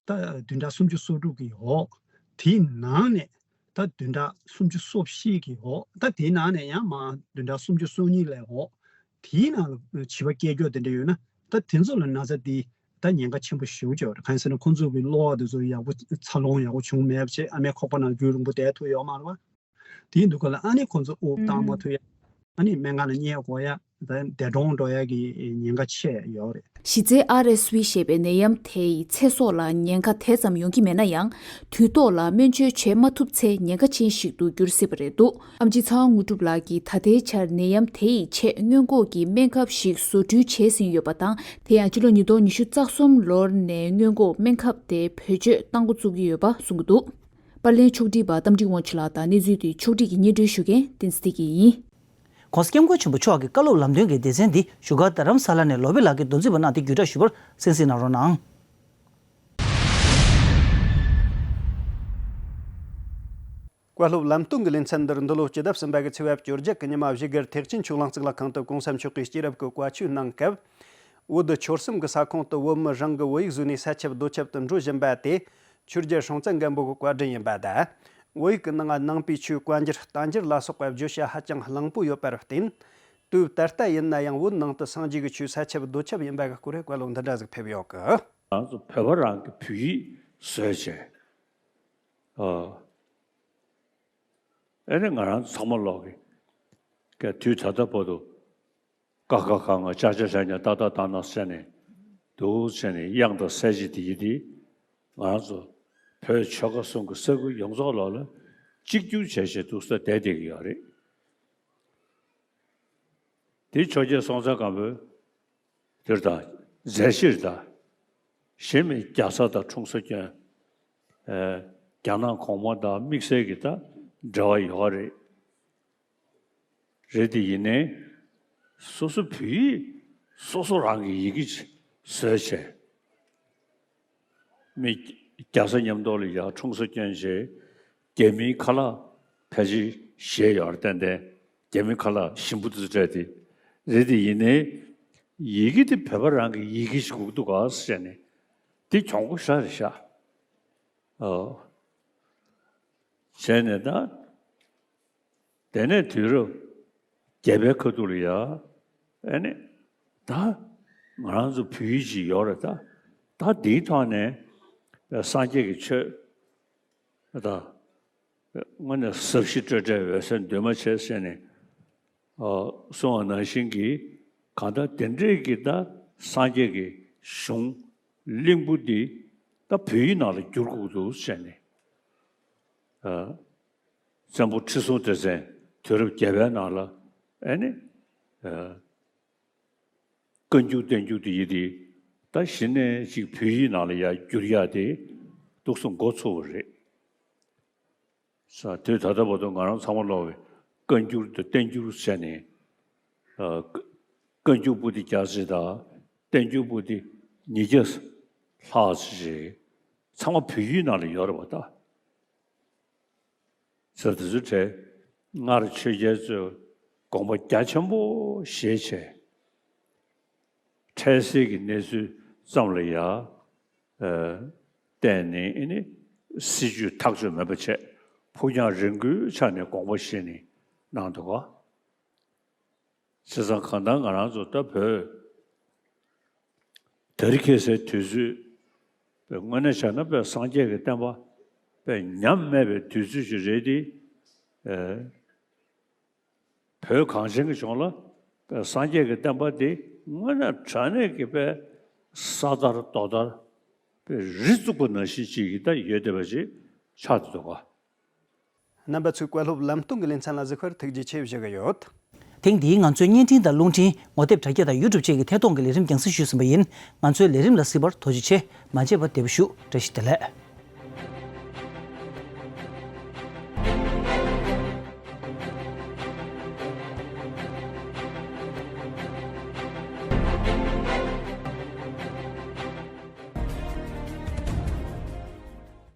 ད་བདུན་ཕྲག་སུམ་ཅུ་སོ་དྲུག་གི་འོག་དེའི་ནང་ནས་ད་བདུན་ཕྲག་སུམ་ཅུ་སོ་བཞི་གི་འོག་ད་དེའི་ནང་ནས་ཡང་མ་བདུན་ཕྲག་སུམ་ཅུ་སོ་གཉིས་ལས་འོག་དེའི་ནང་ལ་བྱིས་པ་སྐྱེས་ཀྱོག་དེ་འདྲ་ཡོད་ན་ད་དེ་ཚོ་ལ་ན་ཚ་དེ་ད་ཉེན་ཁ་ཆེན་པོ་ཞེ་པོ་ཅིག་ཡོད་རེད། གང་ཡིན་ཟེར་ན་ཁོང་ཚོ་གི་གློ་བ་དེ་ཚོ་ཡག་པོ་འཚར་ལོངས་ཡག་པོ་བྱུང་མེད་པ་བྱས་ཨ་མའི་ཁོག་པ་ནང་རྒྱུན་རིང་པོ་བསྡད་ཐུབ་ཡོད་མ་རེད་པ། དེ་ཡིན་དུས་ག་ལ་ཨ་ནི་ཁོང་ཚོ་དབུགས་བཏང་མ་ཐུབ་ཡ། ཨ་ནི་སྨན་ཁང་ལ་བསྙལ་དགོས་ཡ། ད་འདས་གྲོངས་འགྲོ་ཡ་གི་ཉེན་ཁ་ཆེ་ཡོད་རེད། གཞི་རྩའི་ཨར་ཨེས་ཝི་ཞེས་པའི་ནད་ཡམས་དེ་ཡི་ཚེ་སྲོག་ལ་ཉེན་ཁ་དེ་ཙམ་ཡོང་གི་མེད་ན་ཡང་། དུས་ཐོག་ལ་སྨན་བཅོས་བྱེད་མ་ཐུབ་ཚེ་ཉེན་ཁ་ཅན་ཞིག་ཏུ་འགྱུར་སྲིད་པ་རེད་འདུག་ཨེམ་ཆི་ཚེ་དབང་དངོས་གྲུབ་ལགས་ཀྱིས་ད་ལྟའི་ཆར་ནད་ཡམས་དེ་ཡི་ཆེད་སྔོན་འགོག་གི་སྨན་ཁབ་ཞིག་བཟོ་སྐྲུན་བྱས་ཟིན་ཡོད་པ་དང་། དེ་ཡང་ཕྱི་ལོ་ཉིས་སྟོང་ཉི་ཤུ་རྩ་གསུམ་ལོར་ནས་སྔོན་འགོག་སྨན་ཁབ་དེ་བེད་སྤྱོད་གཏང་འགོ་བཙུགས་ཀྱི་ཡོད་པ་གསུངས་ཀྱི་འདུག་པར་ལེན་ཕྱོགས་སྒྲིག་པ་རྟ་མགྲིན་དབང་ཕྱུག་ལགས་དང་གནས་ཚུལ་དེ་ཕྱོགས་སྒྲིག་གིས་སྙན་སྒྲོན་ཞུ་མཁན་བསྟན་འཛིན་བདེ་སྐྱིད་ཡིན། ༸གོང་ས་༸སྐྱབས་མགོན་ཆེན་པོ་མཆོག་གི་བཀའ་སློབ་ལམ་སྟོན་གྱི་སྡེ་ཚན་འདི་བཞུགས་སྒར་རྡ་རམ་ས་ལ་ནས་ལོ་པཎ་ལགས་ཀྱིས་མདོ་འཛིན་པ་གནང་སྟེ་བརྒྱུད་བསྒྲགས་ཞུས་པར་གསན་གཟིགས་གནང་རོགས་གནང་། བཀའ་སློབ་ལམ་སྟོན་གྱི་ལེ་ཚན་འདིར་འདི་ལོ་སྤྱི་ཟླ་གསུམ་པ་གི་ཚེས་པ་བཅོ་བརྒྱད་ཀྱི་ཉི་མ་བཞུགས་སྒར་ཐེག་ཆེན་ཆོས་གླིང་གཙུག་ལག་ཁང་དུ་གོང་ས་མཆོག་གིས་སྐྱེས་རབས་ཀྱི་བཀའ་ཆོས་གནང་སྐབས། བོད་ཆོལ་གསུམ་གྱི་ས་ཁོངས་དུ་བོད་མི་རང་གི་བོད་ཡིག་བཟོས་ནས་ས་ཁྱབ་རྡོ་ཁྱབ་ཏུ་འགྲོ་བཞིན་པ་དེ་ཆོས་རྒྱལ་སྲོང་བཙན་སྒམ་པོ་གི་བཀའ་དྲིན་ཡིན་པ་དང་། བོད་ཡིག་གི་ནང་ནང་པའི་ཆོས་བཀའ་འགྱུར་བསྟན་འགྱུར་ལ་སོགས་པ་བརྗོད་བྱ་ཧ་ཅང་གླེང་པོ་ཡོད་པར་བརྟེན། དུས་ད་ལྟ་ཡིན་ན་ཡང་བོད་ནང་དུ་སངས་རྒྱས་ཀྱི་ཆོས་ས་ཁྱབ་རྡོ་ཁྱབ་ཡིན་པ་གི་སྐོར་བཀའ་སློབ་འདི་འདྲ་ཟིག་ཕེབས་ཡོད་གི། ང་ཚོ་བོད་པ་རང་གི་བོད་ཡིག་བཟོས་བྱས། ཨ། ཨེ་ནི་ང་རང་ཚོ་ཚང་མ་ལོག་གི་ག་དུས་ད་ལྟ་བར་དུ་ཀ་ཁ་ག་ང་ཅ་ཆ་ཇ་ཉ་ཏ་ཏ་ད་ན་ཟེར་ནས་འདུག་ཟེར་ནས་དབྱངས་དང་གསལ་བྱེད་དེ་ཡི་དེ་ང་རང་ཚོ་བོད་ཆོལ་ཁ་གསུམ་གྱི་ས་ཁུལ་ཡོངས་རྫོགས་ལོག་ལ་གཅིག་གྱུར་བྱས་བྱས་འདུག་ས་བསྡད་བསྡད་ཀྱི་ཡོད་རེད། དེ་ཆོས་རྒྱལ་སྲོང་བཙན་སྒམ་པོའི་དེར་དང་མཛད་གཞིར་དང་། གཞན་མི་རྒྱ་བཟའ་དང་འཁྲུངས་ས་སྐྱོན། ཨེ། རྒྱ་ནག་གོང་མ་དང་དམིགས་བསལ་གྱི་དང་འབྲེལ་བ་ཡོད་རེད། རེད་དེ་ཡིན་ནའི་སོ་སོ་བོད་ཡིག་སོ་སོ་རང་གི་ཡི་གེ་བཟོས་བྱས། མི་རྒྱ་བཟའ་མཉམ་དུ་ལ་ཡར་འཁྲུངས་ས་སྐྱོན་བྱས། རྒྱ་མིའི་ཁ་ལག་ཕལ་ཆེར་བཞེས་ཡོད་རེད། ཏན་ཏན་རྒྱ་མིའི་ཁ་ལག་ཞིམ་པོ་དེ་ཚོ་སྤྲད་དེ། རེད་དེ་ཡིན་ནའི་ཡི་གེ་དེ་བོད་པ་རང་གི་ཡི་གེ་ཞིག་དགོས་འདུག་ག་ཟེར་ནས་དེ་གྱོང་པོ་ཞེ་དྲག་རེད་ཤག་ཨོ། བྱས་ནས་ད། དེ་ནས་དུས་རབས་བརྒྱད་པའི་ཁ་ཐུག་ལ་ཡ། ཨེ་ནི། ད། ང་རང་ཚོ་བོད་ཡིག་ཅིག་ཡོད་རེད་ད། ད་འདིའི་ཐོག་ནས། སངས་རྒྱས་ཀྱི་ཆོས། ད། དངོས་གནས་ཟབ་ཞི་སྤྲོས་བྲལ་འོད་གསལ་འདུས་མ་བྱས་ཟེར་ནས། ཨ། གསུངས་པ་ནང་བཞིན་གྱི། གང་ལྟར་དེ་འདྲས་ཀྱི་ད་སངས་རྒྱས་ཀྱི་གཞུང་གླིང་བུ་འདི་ད་བོད་ཡིག་ནང་ལ་བསྒྱུར་དགོས་འདུག་ཟེར་ནས། ཨ། བཙན་པོ་ཁྲི་སྲོང་ལྡེ་བཙན་དུས་རབས་བརྒྱད་པའི་ནང་ལ་ཨེ་ནི། ཨ། བཀའ་འགྱུར་བསྟན་འགྱུར་དེ་ཡི་དེ་ད་གཞི་ནས་ཅིག་བོད་ཡིག་ནང་ལ་ཡར་བསྒྱུར་ཡག་དེ་འདུག་སེ་འགོ་ཚུགས་པ་རེད། ས་དུས་ད་ལྟ་བར་དུ་ང་རང་ཚང་མ་ལོག་པའི་བཀའ་འགྱུར་དང་བསྟན་འགྱུར་བྱས་ནས། ཨ། བཀའ་འགྱུར་པོ་ཏི་བརྒྱ་ཙམ་དང་བསྟན་འགྱུར་པོ་ཏི་ཉིས་བརྒྱ་ལྷག་ཙམ་ཞིག་ཚང་མ་བོད་ཡིག་ནང་ལ་ཡོད་རེད་པ་ད། ཟེར་དེ་ཚོའི་གྲས་སྔར་ཆོས་རྒྱལ་ཚོས་དགོངས་པ་རྒྱ་ཆེན་པོ་བཞེས་བྱས། འཕྲལ་སེལ་གྱི་གནས་ཚུལ་ཙམ་ལ་ཡ། ཨ། བརྟེན་ནས་ཨེ་ནི་སྲིད་བྱུས་ཐག་གཅོད་མེད་པ་བྱས། ཕུགས་རྒྱང་རིང་པོའི་ཆ་ནས་དགོངས་པ་བཞེས་ནས་གནང་འདུག་ག། བྱས་ཙང་གང་ལྟར་ང་རང་ཚོ་ད་བོད་དེ་རིང་ཁ་སང་དུས་ཚོད་དཔེ་དངོས་གནས་བྱས་ན་དཔེ་སངས་རྒྱས་ཀྱི་བསྟན་པ་དཔེ་ཉམས་དམས་པའི་དུས་ཚོད་ཅིག་རེད་དེ། ཨེ། བོད་གངས་ཅན་གྱི་ལྗོངས་ལ་དཔེ་སངས་རྒྱས་ཀྱི་བསྟན་པ་དེ་དངོས་གནས་དྲང་གནས་ཀྱི་དཔེ་ས་དར་རྡོ་དར་དཔེ་རི་བཙུགས་པ་ནང་བཞིན་ཅིག་གི་ད་ཡོད་བསྡད་པ་ཅིག་ཆགས་བསྡད་འདུག་ག། རྣམ་པ་ཚོས་བཀའ་སློབ་ལམ་སྟོན་གྱི་ལེ་ཚན་ལ་གཟིགས་པར་ཐུགས་རྗེ་ཆེ་ཞུ་གི་ཡོད། ཐེངས་འདིའི་ང་ཚོའི་བརྙན་འཕྲིན་དང་རླུང་འཕྲིན། ངོ་དེབ་དྲ་རྒྱ་དང་ཡུ་ཊུབ་བཅས་ཀྱི་ཐད་གཏོང་གི་ལས་རིམ་རྒྱང་སྲིང་ཞུས་ཟིན་པ་ཡིན། ང་ཚོའི་ལས་རིམ་ལ་གཟིགས་པར་ཐུགས་རྗེ་ཆེ། མ་མཇལ་བར་བདེ་པོ་བཞུགས། བཀྲ་ཤིས་བདེ་ལེགས།